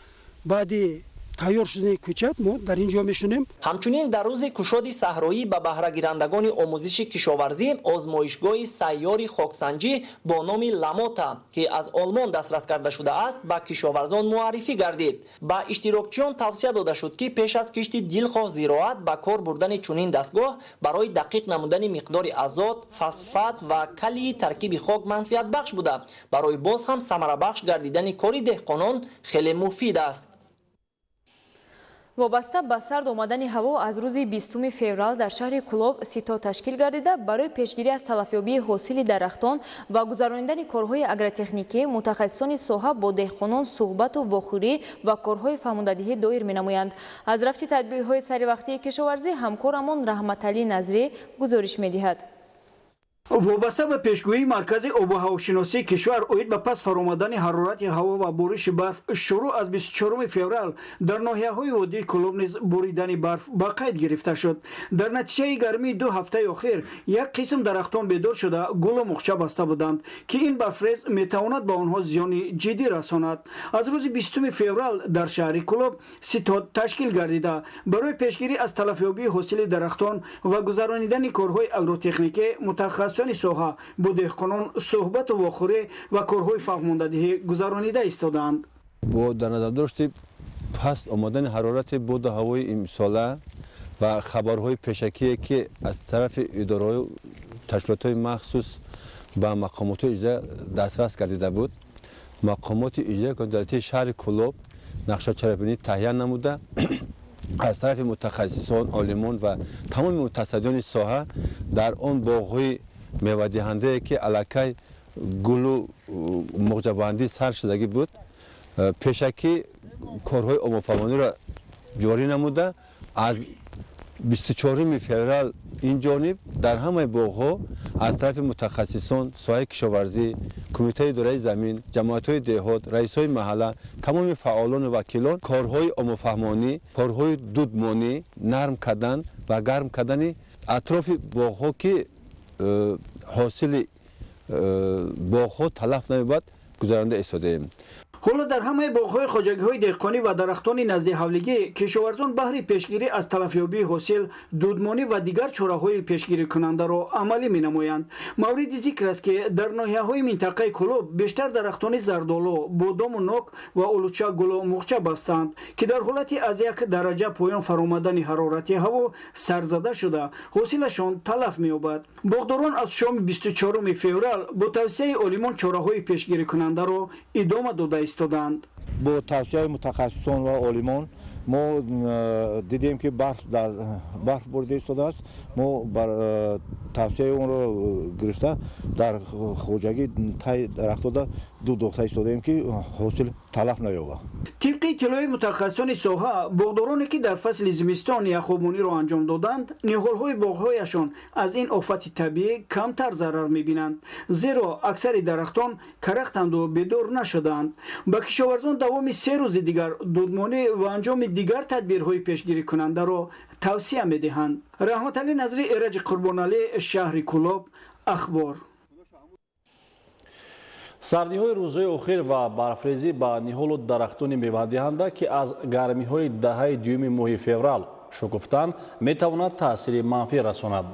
Баъди тайёр шудани кӯчат мо дар ин ҷо мешунем. Ҳамчунин дар рӯзи кушоди саҳроӣ ба баҳрагирандагони омӯзиши кишоварзӣ озмоишгоҳи сайёри хоксанҷӣ бо номи Ламота, ки аз Олмон дастрас карда шудааст, ба кишоварзон муаррифӣ гардид. Ба иштирокчиён тавсия дода шуд, ки пеш аз кишти дилхоҳ зироат ба кор бурдани чунин дастгоҳ барои дақиқ намудани миқдори азот, фосфат ва калии таркиби хок манфиатбахш буда, барои боз ҳам самарабахш гардидани кори деҳқонон хеле муфид аст. Вобаста ба сард омадани ҳаво аз рӯзи 20 феврал дар шаҳри Кулоб сито ташкил гардида, барои пешгирӣ аз талафёбии ҳосили дарахтон ва гузаронидани корҳои агротехникӣ мутахассисони соҳа бо деҳқонон суҳбату вохӯрӣ ва корҳои фаҳмондадиҳӣ доир менамоянд. Аз рафти тадбирҳои саривақтии кишоварзӣ ҳамкорамон Раҳматалӣ Назрӣ гузориш медиҳад. Вобаста ба пешгӯии Маркази обу ҳавошиносии кишвар оид ба пас фаромадани ҳарорати ҳаво ва бориши барф, шурӯъ аз 24 феврал дар ноҳияҳои водии Кӯлоб низ боридани барф ба қайд гирифта шуд. Дар натиҷаи гармии 2 ҳафтаи охир як қисм дарахтон бедор шуда, гулу муғча баста буданд, ки ин барфрез метавонад ба онҳо зиёни ҷиддӣ расонад. Аз рӯзи 20 феврал дар шаҳри Кӯлоб ситод ташкил гардида, барои пешгирӣ аз талафёбии ҳосили дарахтон ва гузаронидани корҳои агротехникӣ мутахассисони соҳа бо деҳқонон суҳбату вохӯрӣ ва корҳои фаҳмондадиҳӣ гузаронида истодаанд. Бо дар назардошти паст омадани ҳарорати боду ҳавои имсола ва хабарҳои пешакие, ки аз тарафи идораҳои ташкилотҳои махсус ба мақомоти иҷроия дастрас гардида буд, мақомоти иҷроияи давлатии шаҳри Кӯлоб нақшачарабинӣ таҳия намуда, аз тарафи мутахассисон, олимон ва тамоми мутасаддиёни соҳа дар он боғҳои мевадиҳандае, ки аллакай гулу муғҷабандӣ сар шудагӣ буд, пешакӣ корҳои омофаҳмониро ҷорӣ намуда, аз 24 феврал ин ҷониб дар ҳамаи боғҳо аз тарафи мутахассисон соҳаи кишоварзӣ, кумитаи идораи замин, ҷамоатҳои деҳот, раисҳои маҳалла, тамоми фаъолону вакилон корҳои омофаҳмонӣ, корҳои дудмонӣ, нарм кардан ва гарм кардани атрофи боғҳо, ки ҳосили боғҳо талаф намебад, гузаронда истодаем. Ҳоло дар ҳамаи боғҳои хоҷагиҳои деҳқонӣ ва дарахтони назди ҳавлигӣ кишоварзон баҳри пешгирӣ аз талафёбии ҳосил, дудмонӣ ва дигар чораҳои пешгирикунандаро амалӣ менамоянд. Мавриди зикр аст, ки дар ноҳияҳои минтақаи Кӯлоб бештар дарахтони зардолу, бодому нок ва олуча гулу муғча бастанд, ки дар ҳолати аз 1 дараҷа поён фаромадани ҳарорати ҳаво сарзада шуда, ҳосилашон талаф меёбад. Боғдорон аз шоми 24 феврал бо тавсияи олимон чораҳои пешгирикунандаро идома дода истоданд. Бо тавсияи мутахассисон ва олимон мо дидем, ки барф борида истодааст. Мо бар тавсияи онро гирифта, дар хоҷагӣ таи дарахтода дуд дохта истодаем, ки ҳосил талаф наёбад. Тибқи иттилои мутахассисони соҳа, боғдороне, ки дар фасли зимистон яхобониро анҷом доданд, ниҳолҳои боғҳояшон аз ин офати табиӣ камтар зарар мебинанд, зеро аксари дарахтон карахтанду бедор нашудаанд. Ба кишоварзон давоми 3 рӯзи дигар дудмонӣ ва анҷоми дигар тадбирҳои пешгирикунандаро тавсия медиҳанд. Раҳматалӣ Назри, Эраҷи Қурбоналӣ, шаҳри Кӯлоб, Ахбор. Сардиҳои рӯзҳои охир ва барфрезӣ ба ниҳолу дарахтони мевадиҳанда, ки аз гармиҳои даҳаи дуюми моҳи феврал шукуфтанд, метавонад таъсири манфӣ расонад.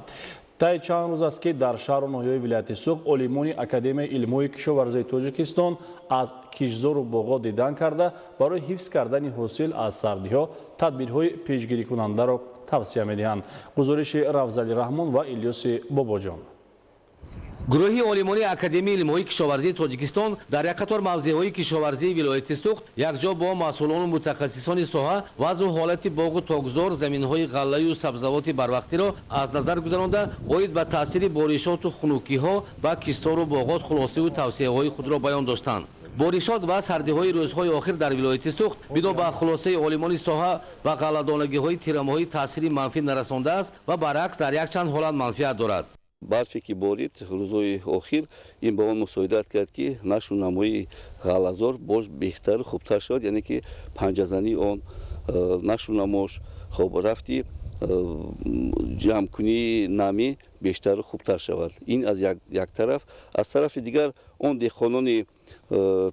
Таи чанд рӯз аст, ки дар шаҳру ноҳияҳои вилояти Суғд олимони Академияи илмҳои кишоварзии Тоҷикистон аз киштзору боғҳо дидан карда, барои ҳифз кардани ҳосил аз сардиҳо тадбирҳои пешгирикунандаро тавсия медиҳанд. Гузориши Равзали Раҳмон ва Илёси Бобоҷон. Гурӯҳи олимони Академияи илмҳои кишоварзии Тоҷикистон дар як қатор мавзеъҳои кишоварзии вилояти Суғд якҷо бо масъулону мутахассисони соҳа вазъу ҳолати боғу токзор, заминҳои ғаллаю сабзавоти барвақтиро аз назар гузаронда, оид ба таъсири боришоту хунукиҳо ба киштору боғот хулосиву тавсияҳои худро баён доштанд. Боришот ва сардиҳои рӯзҳои охир дар вилояти Суғд бино ба хулосаи олимони соҳа ва ғалладонагиҳои тирамоҳӣ таъсири манфӣ нарасондааст ва баръакс дар якчанд ҳолат манфиат дорад. Барфе ки борид рӯзҳои охир, ин ба он мусоидат кард, ки нашу намои ғаллазор боз беҳтару хубтар шавад, яъне ки панҷазании он, нашу намош хоб рафти ҷамъкунии намӣ бештару хубтар шавад. Ин аз як тараф. Аз тарафи дигар, он деҳқонони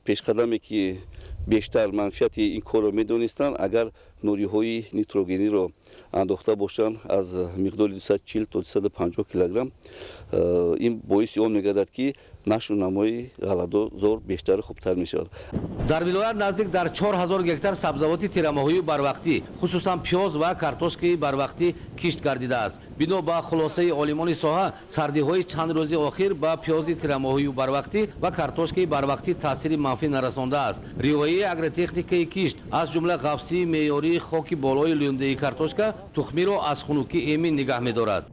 пешқадаме, ки бештар манфиати ин корро медонистанд, агар нуриҳои нитрогениро андохта бошанд аз миқдори 240 то 250 килограмм, ин боиси он мегардад, ки нашу намои ғалладозор бештару хубтар мешавад. Дар вилоят наздик дар 4000 гектар сабзавоти тирамоҳию барвақтӣ, хусусан пиёз ва картошкаи барвақтӣ кишт гардидааст. Бино ба хулосаи олимони соҳа, сардиҳои чанд рӯзи охир ба пиёзи тирамоҳию барвақтӣ ва картошкаи барвақтӣ таъсири манфӣ нарасондааст. Риояи агротехникаи кишт, аз ҷумла ғафсии меъёрии хоки болои лундаи картошка, тухмиро аз хунукӣ эмин нигаҳ медорад.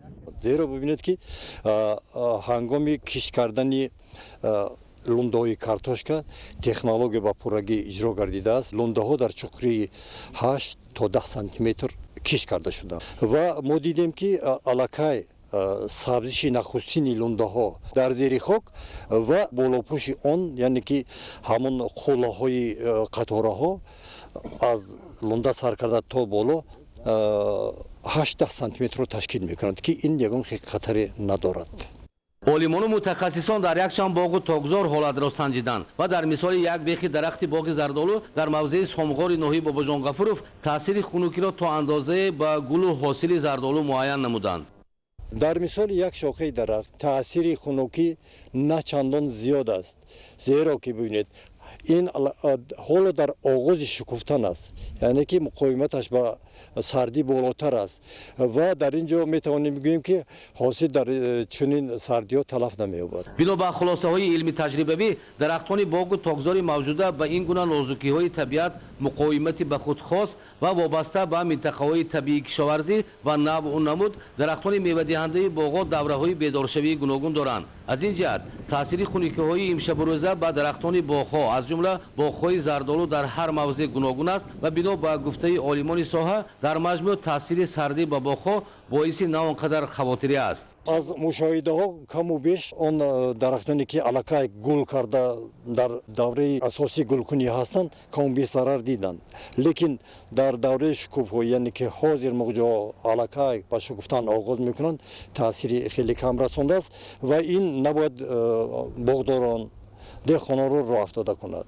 Зеро бибинед, ки ҳангоми кишт кардани лундаҳои картошка технология ба пуррагӣ иҷро гардидааст. Лундаҳо дар чуқурии 8 то 10 сантиметр кишт карда шуданд ва мо дидем, ки аллакай Сабзиши нахустини лундаҳо дар зери хок ва болопӯши он, яъне ки ҳамон қуллаҳои қатораҳо аз лунда сар карда то боло 8 сантиметрро ташкил мекунанд, ки ин ягон хатаре надорад. Олимону мутахассисон дар якчанд боғу токзор ҳолатро санҷиданд ва дар мисоли як бехи дарахти боғи зардолу дар мавзеи Сомғори ноҳияи Бобоҷон Ғафуров таъсири хунукиро то андозае ба гулу ҳосили зардолу муайян намуданд. Дар мисоли як шохаи дарахт таъсири хунукӣ на чандон зиёд аст, зеро ки бибинед, ин ҳоло дар оғози шукуфтан аст, яъне ки муқовиматаш ба сардӣ болотар аст ва дар ин ҷо метавонем бигӯем, ки ҳосил дар чунин сардиҳо талаф намеёбад. Бино ба хулосаҳои илми таҷрибавӣ, дарахтони боғу токзори мавҷуда ба ин гуна нозукиҳои табиат муқовимати ба худ хос ва вобаста ба минтақаҳои табиии кишоварзӣ ва навъу намуд дарахтони мевадиҳандаи боғҳо давраҳои бедоршавии гуногун доранд. Аз ин ҷиҳат таъсири хунукиҳои имшабурӯза ба дарахтони боғҳо, аз ҷумла боғҳои зардолу, дар ҳар мавзеъ гуногун аст ва бино ба гуфтаи олимони соҳа, дар маҷмӯъ таъсири сардӣ ба боғҳо боиси на он қадар хавотирӣ аст. Аз мушоҳидаҳо каму беш он дарахтоне ки аллакай гул карда, дар давраи асосии гулкунӣ ҳастанд, каму беш зарар диданд, лекин дар давраи шукуфҳо, яъне ки ҳозир муғҷаҳо аллакай ба шукуфтан оғоз мекунанд, таъсири хеле кам расондааст ва ин набояд боғдорон, деҳқононро роҳ афтода кунад.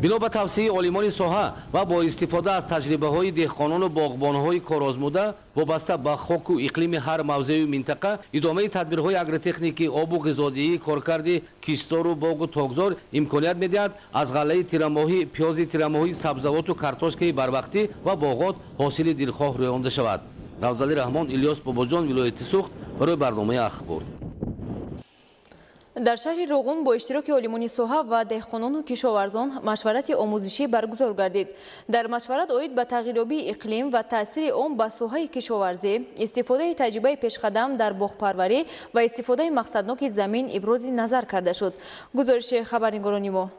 Бино ба тавсияи олимони соҳа ва бо истифода аз таҷрибаҳои деҳқонону боғбонҳои корозмуда вобаста ба хоку иқлими ҳар мавзею минтақа, идомаи тадбирҳои агротехникии обу ғизодиҳии коркарди киштзору боғу токзор имконият медиҳад аз ғаллаи тирамоҳӣ, пиёзи тирамоҳӣ, сабзавоту картошкаи барвақтӣ ва боғот ҳосили дилхоҳ рӯёнда шавад. Равзалӣ Раҳмон, Илёс Бобоҷон, вилояти Суғд, барои барномаи Ахбор. Дар шаҳри Роғун бо иштироки олимони соҳа ва деҳқонону кишоварзон машварати омӯзишӣ баргузор гардид. Дар машварат оид ба тағйирёбии иқлим ва таъсири он ба соҳаи кишоварзӣ, истифодаи таҷрибаи пешқадам дар боғпарварӣ ва истифодаи мақсадноки замин ибрози назар карда шуд. Гузориши хабарнигорони мо.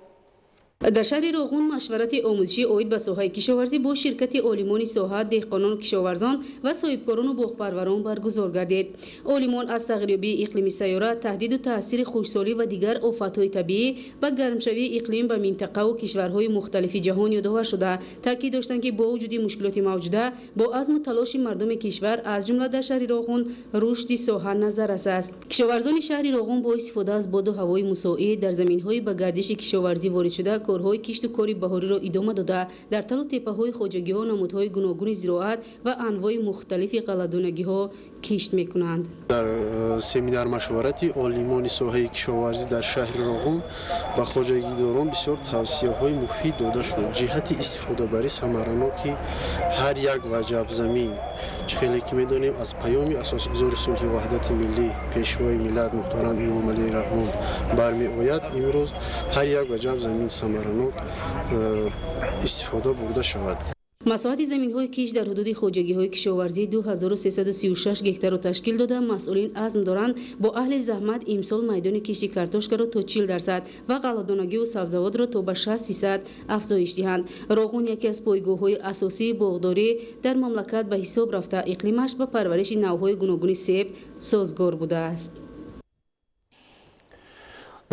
Дар шаҳри Роғун машварати омӯзишӣ оид ба соҳаи кишоварзӣ бо ширкати олимони соҳа, деҳқонону кишоварзон ва соҳибкорону боғпарварон баргузор гардид. Олимон аз тағйирёбии иқлими сайёра, таҳдиду таъсири хушксолӣ ва дигар офатҳои табиӣ ба гармшавии иқлим ба минтақаву кишварҳои мухталифи ҷаҳон ёдовар шуда, таъкид доштанд, ки бо вуҷуди мушкилоти мавҷуда, бо азму талоши мардуми кишвар, аз ҷумла дар шаҳри Роғун, рушди соҳа назаррас аст. Кишоварзони шаҳри Роғун бо истифода аз боду ҳавои мусоид дар заминҳои ба гардиши кишоварзӣ ворид шуда корҳои кишту кори баҳориро идома дода, дар талу теппаҳои хоҷагиҳо намудҳои гуногуни зироат ва анвои мухталифи ғалладонагиҳо кишт мекунанд. Дар семинар машварати олимони соҳаи кишоварзӣ дар шаҳри Роғун ба хоҷагидорон бисёр тавсияҳои муфид дода шуд ҷиҳати истифодабарии самараноки ҳар як ваҷаб замин. Чӣ хеле ки медонем, аз паёми асосгузори сулҳи ваҳдати миллӣ, пешвои миллат муҳтарам Эмомалӣ Раҳмон бармеояд, имрӯз ҳар як ваҷаб замин самаранок истифода бурда шавад. Масоҳати заминҳои кишт дар ҳудуди хоҷагиҳои кишоварзӣ 2336 гектарро ташкил дода, масъулин азм доранд бо аҳли заҳмат имсол майдони кишти картошкаро то 40% ва ғалладонагиву сабзавотро то ба 60% афзоиш диҳанд. Роғун яке аз пойгоҳҳои асосии боғдорӣ дар мамлакат ба ҳисоб рафта, иқлимаш ба парвариши навъҳои гуногуни себ созгор будааст.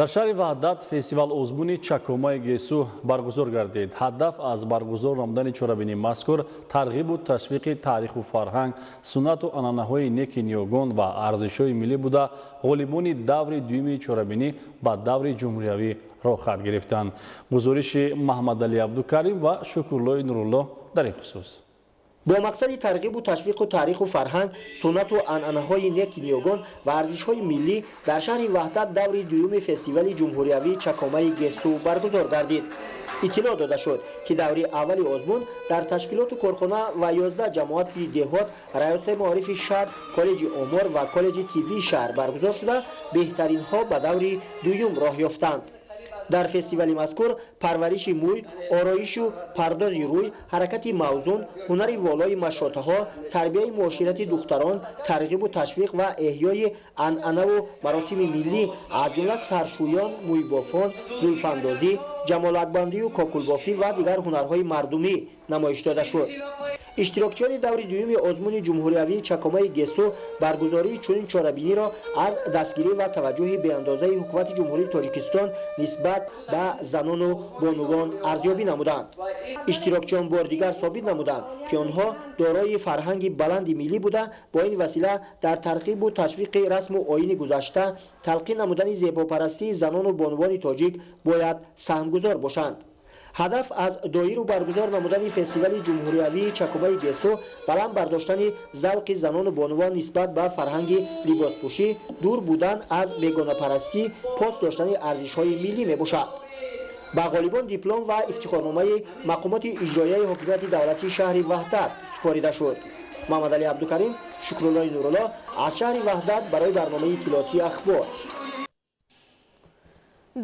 Дар шаҳри Ваҳдат фестивал озмуни Чакомаи Гесу баргузор гардид. Ҳадаф аз баргузор намудани чорабинии мазкур тарғибу ташвиқи таъриху фарҳанг, суннату анъанаҳои неки ниёгон ва арзишҳои миллӣ буда, ғолибони даври дуюми чорабинӣ ба даври ҷумҳуриявӣ роҳхат гирифтанд. Гузориши Маҳмадалӣ Абдукарим ва Шукруллои Нуруллоҳ дар ин хусус. Бо мақсади тарғибу ташвиқу таъриху фарҳанг, суннату анъанаҳои неки ниёгон ва арзишҳои миллӣ дар шаҳри Ваҳдат даври дуюми фестивали ҷумҳуриявии Чакомаи Гесу баргузор гардид. Иттилоъ дода шуд, ки даври аввали озмун дар ташкилоту корхона ва 11 ҷамоати деҳот, раёсаи маорифи шаҳр, коллеҷи омор ва коллеҷи тиббии шаҳр баргузор шуда, беҳтаринҳо ба даври дуюм роҳ ёфтанд. Дар фестивали мазкур парвариши мӯй, ороишу пардози рӯй, ҳаракати мавзун, ҳунари волои машотаҳо, тарбияи муоширати духтарон, тарғибу ташвиқ ва эҳёи анъанаву маросими миллӣ, аз ҷумла саршӯён, мӯйбофон, зулфандозӣ, ҷамолакбандию кокулбофӣ ва дигар ҳунарҳои мардумӣ намоиш дода шуд. Иштирокчиёни даври дуюми озмуни ҷумҳуриявии чакомаи гесу баргузории чунин чорабиниро аз дастгирӣ ва таваҷҷӯҳи беандозаи ҳукумати Ҷумҳурии Тоҷикистон нисбат ба занону бонувон арзёбӣ намуданд. Иштирокчиён бори дигар собит намуданд, ки онҳо дорои фарҳанги баланди миллӣ буда, бо ин васила дар тарғибу ташвиқи расму оини гузашта, талқин намудани зебопарастии занону бонувони тоҷик бояд саҳмгузор бошанд. Ҳадаф аз доиру баргузор намудани фестивали ҷумҳуриявии чакомаи гесу баланд бардоштани завқи занону бонувон нисбат ба фарҳанги либоспӯшӣ, дур будан аз бегонапарастӣ, пос доштани арзишҳои миллӣ мебошад. Ба ғолибон диплом ва ифтихорномаи мақомоти иҷроияи ҳокимияти давлатии шаҳри Ваҳдат супорида шуд. Муҳаммадалӣ Абдукарим, Шукруллои Нурулло аз шаҳри Ваҳдат барои барномаи иттилоотии Ахбор.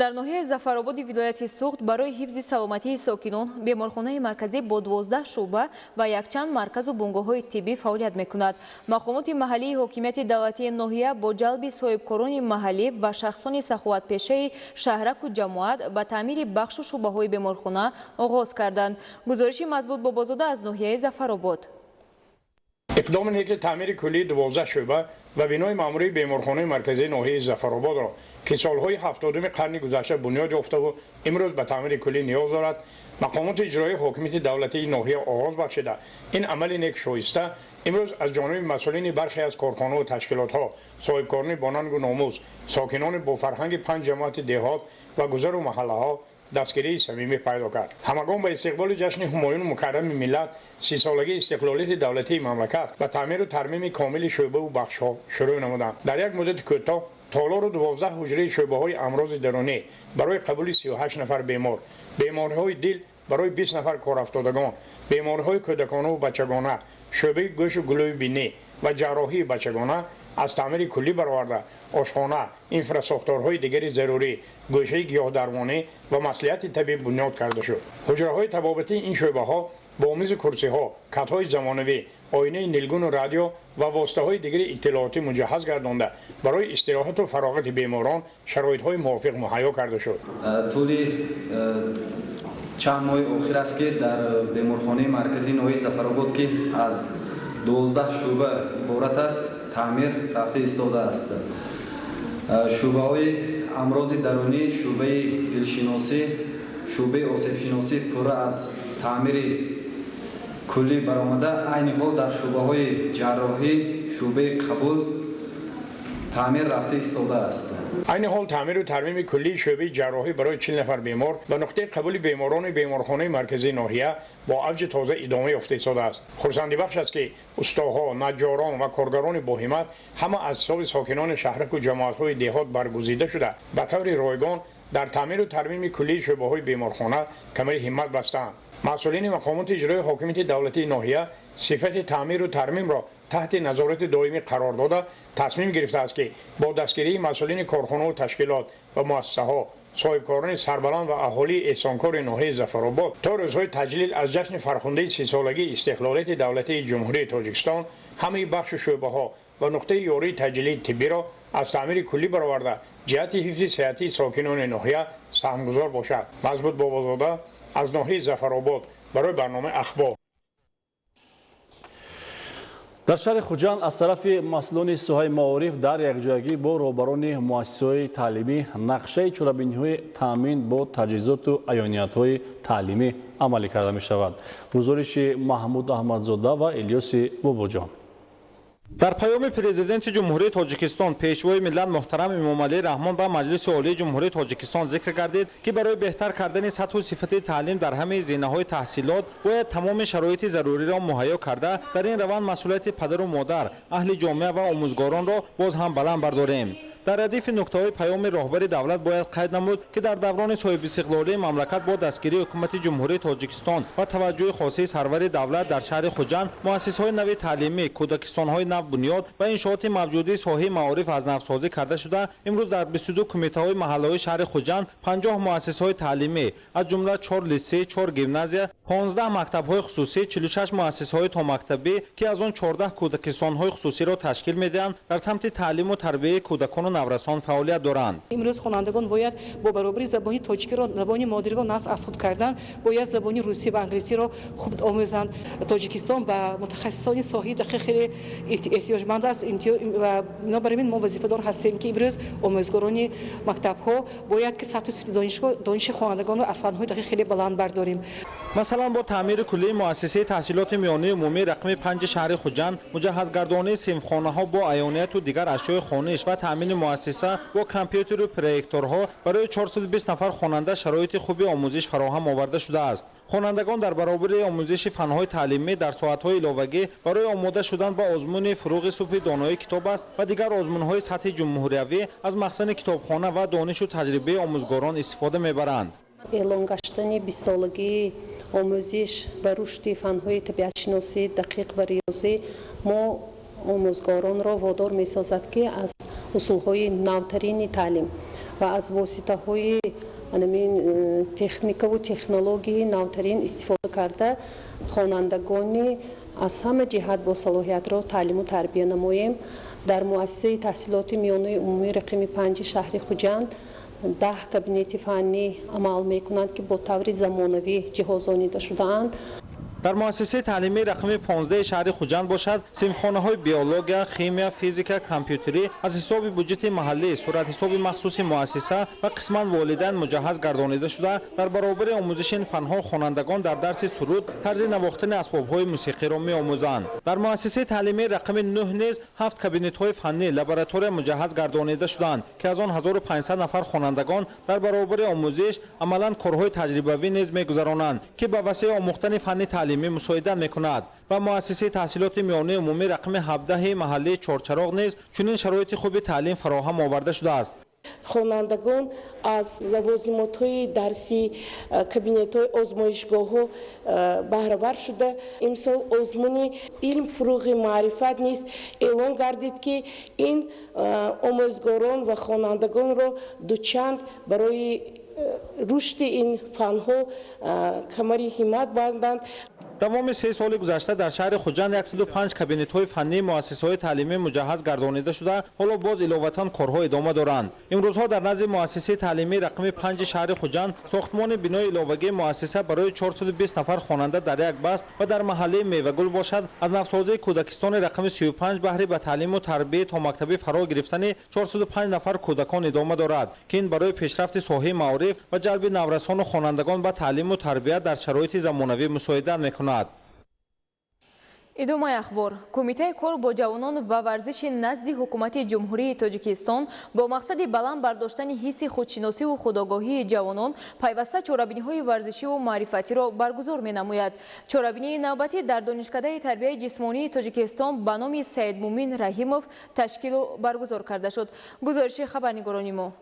Дар ноҳияи Зафарободи вилояти Суғд барои ҳифзи саломатии сокинон беморхонаи марказӣ бо 12 шӯъба ва якчанд марказу бунгоҳҳои тиббӣ фаъолият мекунад. Мақомоти маҳаллии ҳокимияти давлатии ноҳия бо ҷалби соҳибкорони маҳаллӣ ва шахсони саховатпешаи шаҳраку ҷамоат ба таъмири бахшу шӯъбаҳои беморхона оғоз карданд. Гузориши Мазбут Бобозода аз ноҳияи Зафаробод. Иқдоми неки таъмири куллии 12 шӯъба ва бинои маъмурии беморхонаи марказии ноҳияи Зафарободро, ки солҳои 70-уми қарни гузашта бунёд ёфтаву имрӯз ба таъмири куллӣ ниёз дорад, мақомоти иҷроии ҳокимияти давлатии ноҳия оғоз бахшида, ин амали нек шоиста имрӯз аз ҷониби масъулини бархе аз корхонаву ташкилотҳо, соҳибкорони бонангу номус, сокинони бо фарҳанги панҷ ҷамоати деҳот ва гузару маҳаллаҳо дастгирии самимӣ пайдо кард. Ҳамагон ба истиқболи ҷашни ҳумоюну мукаррами миллат, 30-солагии истиқлолияти давлатии мамлакат ба таъмиру тармими комили шӯъбаву бахшҳо шурӯъ намуданд. Дар як муддати кӯтоҳ толору 12 ҳуҷраи шӯъбаҳои амрози дарунӣ барои қабули 38 нафар бемор, бемориҳои дил барои 20 нафар корафтодагон, бемориҳои кӯдаконаву бачагона, шӯъбаи гӯшу гулӯи бинӣ ва ҷарроҳии бачагона аз таъмири куллӣ бароварда, ошхона, инфрасохторҳои дигари зарурӣ, гӯшаи гиёҳдармонӣ ва маслиҳати табиб бунёд карда шуд. Ҳуҷраҳои табобатии ин шӯъбаҳо бо мизу курсиҳо, катҳои замонавӣ, оинаи нилгуну радио ва воситаҳои дигари иттилоотӣ муҷаҳҳаз гардонда, барои истироҳату фароғати беморон шароитҳои мувофиқ муҳайё карда шуд. Тӯли чанд моҳи охир аст, ки дар беморхонаи марказии ноҳияи Зафаробод, ки аз 12 шӯъба иборат аст, таъмир рафта истодааст. Шӯъбаҳои амрози дарунӣ, шӯъбаи дилшиносӣ, шӯъбаи осебшиносӣ пурра аз таъмири куллӣ баромада, айни ҳол дар шӯъбаҳои ҷарроҳӣ, шӯъбаи қабул таъмир рафта истодааст. Айни ҳол таъмиру тармими куллии шӯъбаи ҷарроҳӣ барои 40 нафар бемор ба нуқтаи қабули беморони беморхонаи марказии ноҳия бо авҷи тоза идома ёфта истодааст. Хурсандибахш аст, ки устоҳо, наҷҷорон ва коргарони боҳимат ҳама аз ҳисоби сокинони шаҳраку ҷамоатҳои деҳот баргузида шуда, ба таври ройгон дар таъмиру тармими куллии шӯъбаҳои беморхона камари ҳиммат бастаанд. Масъулини мақомоти иҷроии ҳокимияти давлатии ноҳия сифати таъмиру тармимро таҳти назорати доимӣ қарор дода, тасмим гирифтааст, ки бо дастгирии масъулини корхонаву ташкилот ва муассисаҳо, соҳибкорони сарбаланд ва аҳолии эҳсонкори ноҳияи Зафаробод то рӯзҳои таҷлил аз ҷашни фархундаи 30-солагии истиқлолияти давлатии Ҷумҳурии Тоҷикистон ҳамаи бахшу шӯъбаҳо ва нуқтаи ёрии таҷлили тиббиро аз таъмири куллӣ бароварда, ҷиҳати ҳифзи сиҳатии сокинони ноҳия саҳмгузор бошад. Мазбут Бобозода аз ноҳияи Зафаробод барои барномаи Ахбор. Дар шаҳри Хуҷанд аз тарафи масъулони соҳаи маориф дар якҷоягӣ бо роҳбарони муассисаҳои таълимӣ нақшаи чорабиниҳои таъмин бо таҷҳизоту аёниятҳои таълимӣ амалӣ карда мешавад. Гузориши Маҳмуд Аҳмадзода ва Илёси Бобоҷон. Дар паёми Президенти Ҷумҳурии Тоҷикистон, Пешвои миллат муҳтарам Эмомалӣ Раҳмон ба Маҷлиси Олии Ҷумҳурии Тоҷикистон зикр гардид, ки барои беҳтар кардани сатҳу сифати таълим дар ҳамаи зинаҳои таҳсилот бояд тамоми шароити заруриро муҳайё карда, дар ин раванд масъулияти падару модар, аҳли ҷомеа ва омӯзгоронро боз ҳам баланд бардорем. Дар радифи нуктаҳои паёми роҳбари давлат бояд қайд намуд, ки дар даврони соҳибистиқлолии мамлакат бо дастгирии ҳукумати Ҷумҳурии Тоҷикистон ва таваҷҷӯҳи хосии сарвари давлат дар шаҳри Хуҷанд муассисаҳои нави таълимӣ, кӯдакистонҳои нав бунёд ва иншооти мавҷудии соҳаи маориф аз навсозӣ карда шуда, имрӯз дар 22 кумитаҳои маҳаллаҳои шаҳри Хуҷанд 50 муассисаҳои таълимӣ, аз ҷумла 4 литсей, 4 гимназия, 15 мактабҳои хусусӣ, 46 муассисаҳои томактабӣ, ки аз он 14 кӯдакистонҳои хусусиро ташкил медиҳанд, дар самти таълиму тарбияи кӯдакону наврасон фаъолият доранд. Имрӯз хонандагон бояд бо баробари забони тоҷикиро, забони модариро нағз аз худ кардан, бояд забони русӣ ва англисиро хуб омӯзанд. Тоҷикистон ба мутахассисони соҳаи дақиқ хеле эҳтиёҷманд аст ва бинобар ин мо вазифадор ҳастем, ки имрӯз омӯзгорони мактабҳо бояд ки сатҳу сифати дониши хонандагонро аз фанҳои дақиқ хеле баланд бардорем. Масалан, бо таъмири куллии муассисаи таҳсилоти миёнаи умумии рақами 5 шаҳри Хуҷанд, муҷаҳҳазгардонии синфхонаҳо бо аёнияту дигар ашёи хониш ва таъмини муассиса бо компютеру проекторҳо барои 420 нафар хонанда шароити хуби омӯзиш фароҳам оварда шудааст. Хонандагон дар баробари омӯзиши фанҳои таълимӣ дар соатҳои иловагӣ барои омода шудан ба озмуни фуруғи субҳи донои китоб аст ва дигар озмунҳои сатҳи ҷумҳуриявӣ аз махзани китобхона ва донишу таҷрибаи омӯзгорон истифода мебаранд. Эълон гаштани 20-солагии омӯзиш ва рушди фанҳои табиатшиносӣ, дақиқ ва риёзӣ мо омӯзгоронро водор месозад, ки аз усулҳои навтарини таълим ва аз воситаҳои техникаву технологияи навтарин истифода карда, хонандагони аз ҳама ҷиҳат босалоҳиятро таълиму тарбия намоем. Дар муассисаи таҳсилоти миёнаи умумии рақами 5 шаҳри Хуҷанд 10 кабинети фаннӣ амал мекунанд, ки бо таври замонавӣ ҷиҳозонида шудаанд. Дар муассисаи таълимии рақами 15 шаҳри Хуҷанд бошад, синфхонаҳои биология, химия, физика, компютерӣ аз ҳисоби буҷети маҳаллӣ, суратҳисоби махсуси муассиса ва қисман волидайн муҷаҳҳаз гардонида шуда, дар баробари омӯзиши ин фанҳо хонандагон дар дарси суруд тарзи навохтани асбобҳои мусиқиро меомӯзанд. Дар муассисаи таълимии рақами 9 низ 7 кабинетҳои фаннӣ, лаборатория муҷаҳҳаз гардонида шуданд, ки аз он 1500 нафар хонандагон дар баробари омӯзиш амалан корҳои таҷрибавӣ низ мегузаронанд, ки ба васеи омӯхтани фанни таълимӣ мусоидат мекунад. Ва муассисаи таҳсилоти миёнаи умумӣ рақами 17 маҳаллии Чорчароғ низ чунин шароити хуби таълим фароҳам оварда шудааст. Хонандагон аз лавозимотҳои дарсӣ, кабинетҳои озмоишгоҳҳо баҳравар шуда, имсол озмуни илм фуруғи маърифат низ эълон гардид, ки ин омӯзгорон ва хонандагонро дучанд барои рушди ин фанҳо камари ҳиммат банданд. Давоми 3 соли гузашта дар шаҳри Хуҷанд 105 кабинетҳои фаннии муассисаҳои таълимӣ муҷаҳҳаз гардонида шуда, ҳоло боз иловатан корҳо идома доранд. Имрӯзҳо дар назди муассисаи таълимии рақами 5 шаҳри Хуҷанд сохтмони бинои иловагии муассиса барои 420 нафар хонанда дар як баст ва дар маҳаллаи Мевагул бошад, аз навсозии кӯдакистони рақами 35 баҳри ба таълиму тарбияи томактабӣ фаро гирифтани 405 нафар кӯдакон идома дорад, ки ин барои пешрафти соҳаи маориф ва ҷалби наврасону хонандагон ба таълиму тарбия дар шароити замонавӣ мусоидат мекунад. Идомаи ахбор. Кумитаи кор бо ҷавонон ва варзиши назди ҳукумати Ҷумҳурии Тоҷикистон бо мақсади баланд бардоштани ҳисси худшиносиву худогоҳии ҷавонон пайваста чорабиниҳои варзишиву маърифатиро баргузор менамояд. Чорабинии навбатӣ дар Донишкадаи тарбияи ҷисмонии Тоҷикистон ба номи Саидмумин Раҳимов ташкилу баргузор карда шуд. Гузориши хабарнигорони мо.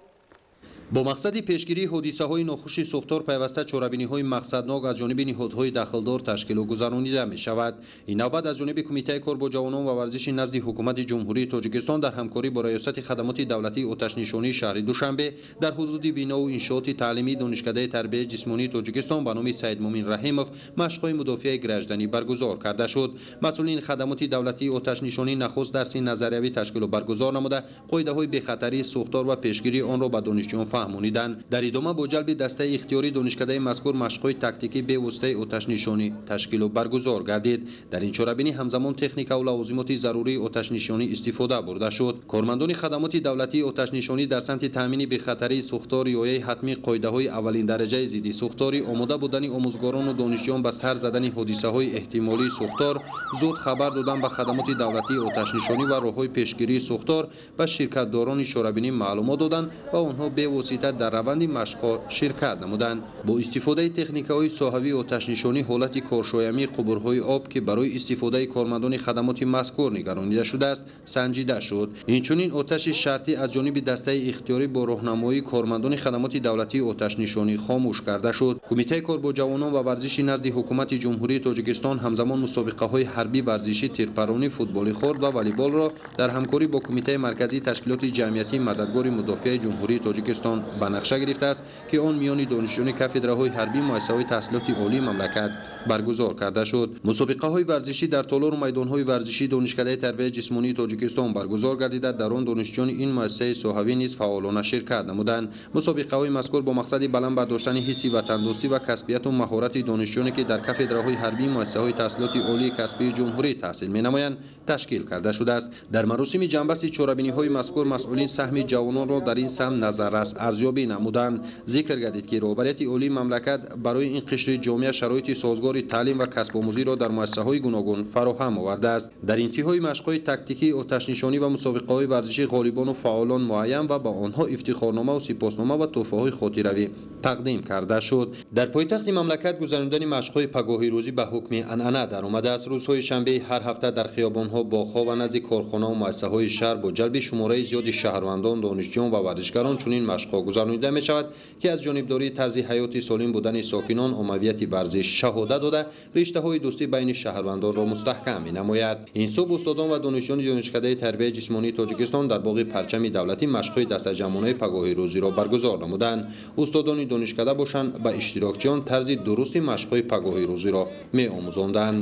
Бо мақсади пешгирии ҳодисаҳои нохуши сӯхтор пайваста чорабиниҳои мақсаднок аз ҷониби ниҳодҳои дахлдор ташкилу гузаронида мешавад. Ин навбат аз ҷониби Кумитаи кор бо ҷавонон ва варзиши назди ҳукумати Ҷумҳурии Тоҷикистон дар ҳамкорӣ бо Раёсати хадамоти давлатии оташнишонии шаҳри Душанбе дар ҳудуди бинову иншооти таълимии Донишкадаи тарбияи ҷисмонии Тоҷикистон ба номи Саидмумин Раҳимов машқҳои мудофиаи гражданӣ баргузор карда шуд. Масъулини хадамоти давлатии оташнишонӣ нахуст дарси назариявӣ ташкилу баргузор намуда, қоидаҳои бехатарии сӯхтор ва пешгирии онро ба донишҷӯён фаҳмониданд. Дар идома бо ҷалби дастаи ихтиёрии донишкадаи мазкур машқҳои тактикӣ бевоситаи оташнишонӣ ташкилу баргузор гардид. Дар ин чорабинӣ ҳамзамон техникаву лавозимоти зарурии оташнишонӣ истифода бурда шуд. Кормандони хадамоти давлатии оташнишонӣ дар самти таъмини бехатарии сӯхтор, риояи ҳатмии қоидаҳои аввалиндараҷаи зидди сӯхторӣ, омода будани омӯзгорону донишҷӯён ба сар задани ҳодисаҳои эҳтимолии сӯхтор, зуд хабар додан ба хадамоти давлатии оташнишонӣ ва роҳҳои пешгирии сӯхтор ба ширкатдорони чорабинӣ маълумот доданд ва онҳо бевосита дар раванди машқҳо ширкат намуданд. Бо истифодаи техникаҳои соҳавии оташнишонӣ ҳолати коршоямии қубурҳои об, ки барои истифодаи кормандони хадамоти мазкур нигаронида шудааст, санҷида шуд. Инчунин оташи шартӣ аз ҷониби дастаи ихтиёрӣ бо роҳнамоии кормандони хадамоти давлатии оташнишонӣ хомӯш карда шуд. Кумитаи кор бо ҷавонон ва варзиши назди ҳукумати Ҷумҳурии Тоҷикистон ҳамзамон мусобиқаҳои ҳарбӣ варзишӣ, тирпаронӣ, футболи хурд ва волейболро дар ҳамкорӣ бо Кумитаи марказии ташкилоти ҷамъиятии мададгори мудофиаи Ҷумҳурии Тоҷикистон Ба нақша гирифтааст, ки он миёни донишҷӯёни кафедраҳои ҳарбии муассисаҳои таҳсилоти олии мамлакат баргузор карда шуд. Мусобиқаҳои варзишӣ дар толору майдонҳои варзишии Донишкадаи тарбияи ҷисмонии Тоҷикистон баргузор гардида, дар он донишҷӯёни ин муассисаи соҳавӣ низ фаъолона ширкат намуданд. Мусобиқаҳои мазкур бо мақсади баланд бардоштани ҳисси ватандӯстӣ ва касбияту маҳорати донишҷӯёне, ки дар кафедраҳои ҳарбии муассисаҳои таҳсилоти олии касбии ҷумҳурӣ таҳсил менамоянд, ташкил карда шудааст. Дар маросими ҷамъбасти чорабиниҳои мазкур масъулин саҳми ҷавононро дар ин самт назаррас арзёбӣ намуданд. Зикр гардид, ки роҳбарияти олии мамлакат барои ин қишри ҷомеа шароити созгори таълим ва касбомӯзиро дар муассисаҳои гуногун фароҳам овардааст. Дар интиҳои машқҳои тактикии оташнишонӣ ва мусобиқаҳои варзишӣ ғолибону фаъолон муайян ва ба онҳо ифтихорномаву сипоснома ва тӯҳфаҳои хотиравӣ тақдим карда шуд. Дар пойтахти мамлакат гузарондани машқҳои пагоҳи рӯзӣ ба ҳукми анъана даромадааст. Рӯзҳои шанбеи ҳар ҳафта дар хиёбонҳо, боғҳо ва назди корхонаву муассисаҳои шаҳр бо ҷалби шумораи зиёди шаҳрвандон, донишҷӯён ва варзишгарон чунин машқҳо гузаронида мешавад, ки аз ҷонибдории тарзи ҳаёти солим будани сокинон, оммавияти варзиш шаҳодат дода, риштаҳои дӯстӣ байни шаҳрвандонро мустаҳкам менамояд. Ин субҳ устодон ва донишҷӯёни Донишкадаи тарбияи ҷисмонии Тоҷикистон дар боғи Парчами давлатӣ машқҳои дастаҷамъонаи пагоҳи рӯзиро баргузор намуданд. Устодони донишкада бошанд, ба иштирокчиён тарзи дурусти машқҳои пагоҳи рӯзиро меомӯзонданд.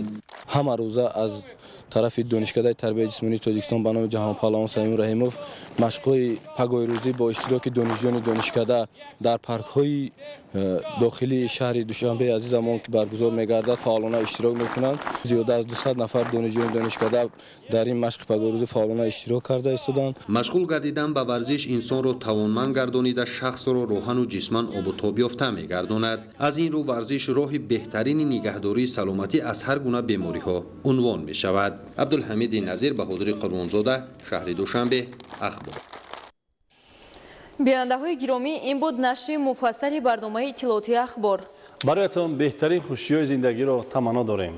Ҳама рӯза аз тарафи Донишкадаи тарбияи ҷисмонии Тоҷикистон ба номи ҷаҳонпаҳлавон Самим Раҳимов машқҳои пагоҳи рӯзӣ бо иштироки донишҷӯёни донишкада дар паркҳои дохилии шаҳри Душанбеи азизамон, ки баргузор мегардад, фаъолона иштирок мекунанд. Зиёда аз 200 нафар донишҷӯёни донишкада дар ин машқи пагоҳи рӯзӣ фаъолона иштирок карда истоданд. Машғул гардидан ба варзиш инсонро тавонманд гардонида, шахсро рӯҳану ҷисман обутобёфта мегардонад. Аз ин рӯ варзиш роҳи беҳтарини нигаҳдории саломатӣ аз ҳар гуна бемориҳо унвон мешавад. Абдулҳамиди Назир, Баҳодури Қурбонзода, шаҳри Душанбе, Ахбор. Бинандаҳои гиромӣ, ин буд нашри муфассали барномаи иттилоотии Ахбор. Бароятон беҳтарин хушиҳои зиндагиро таманно дорем.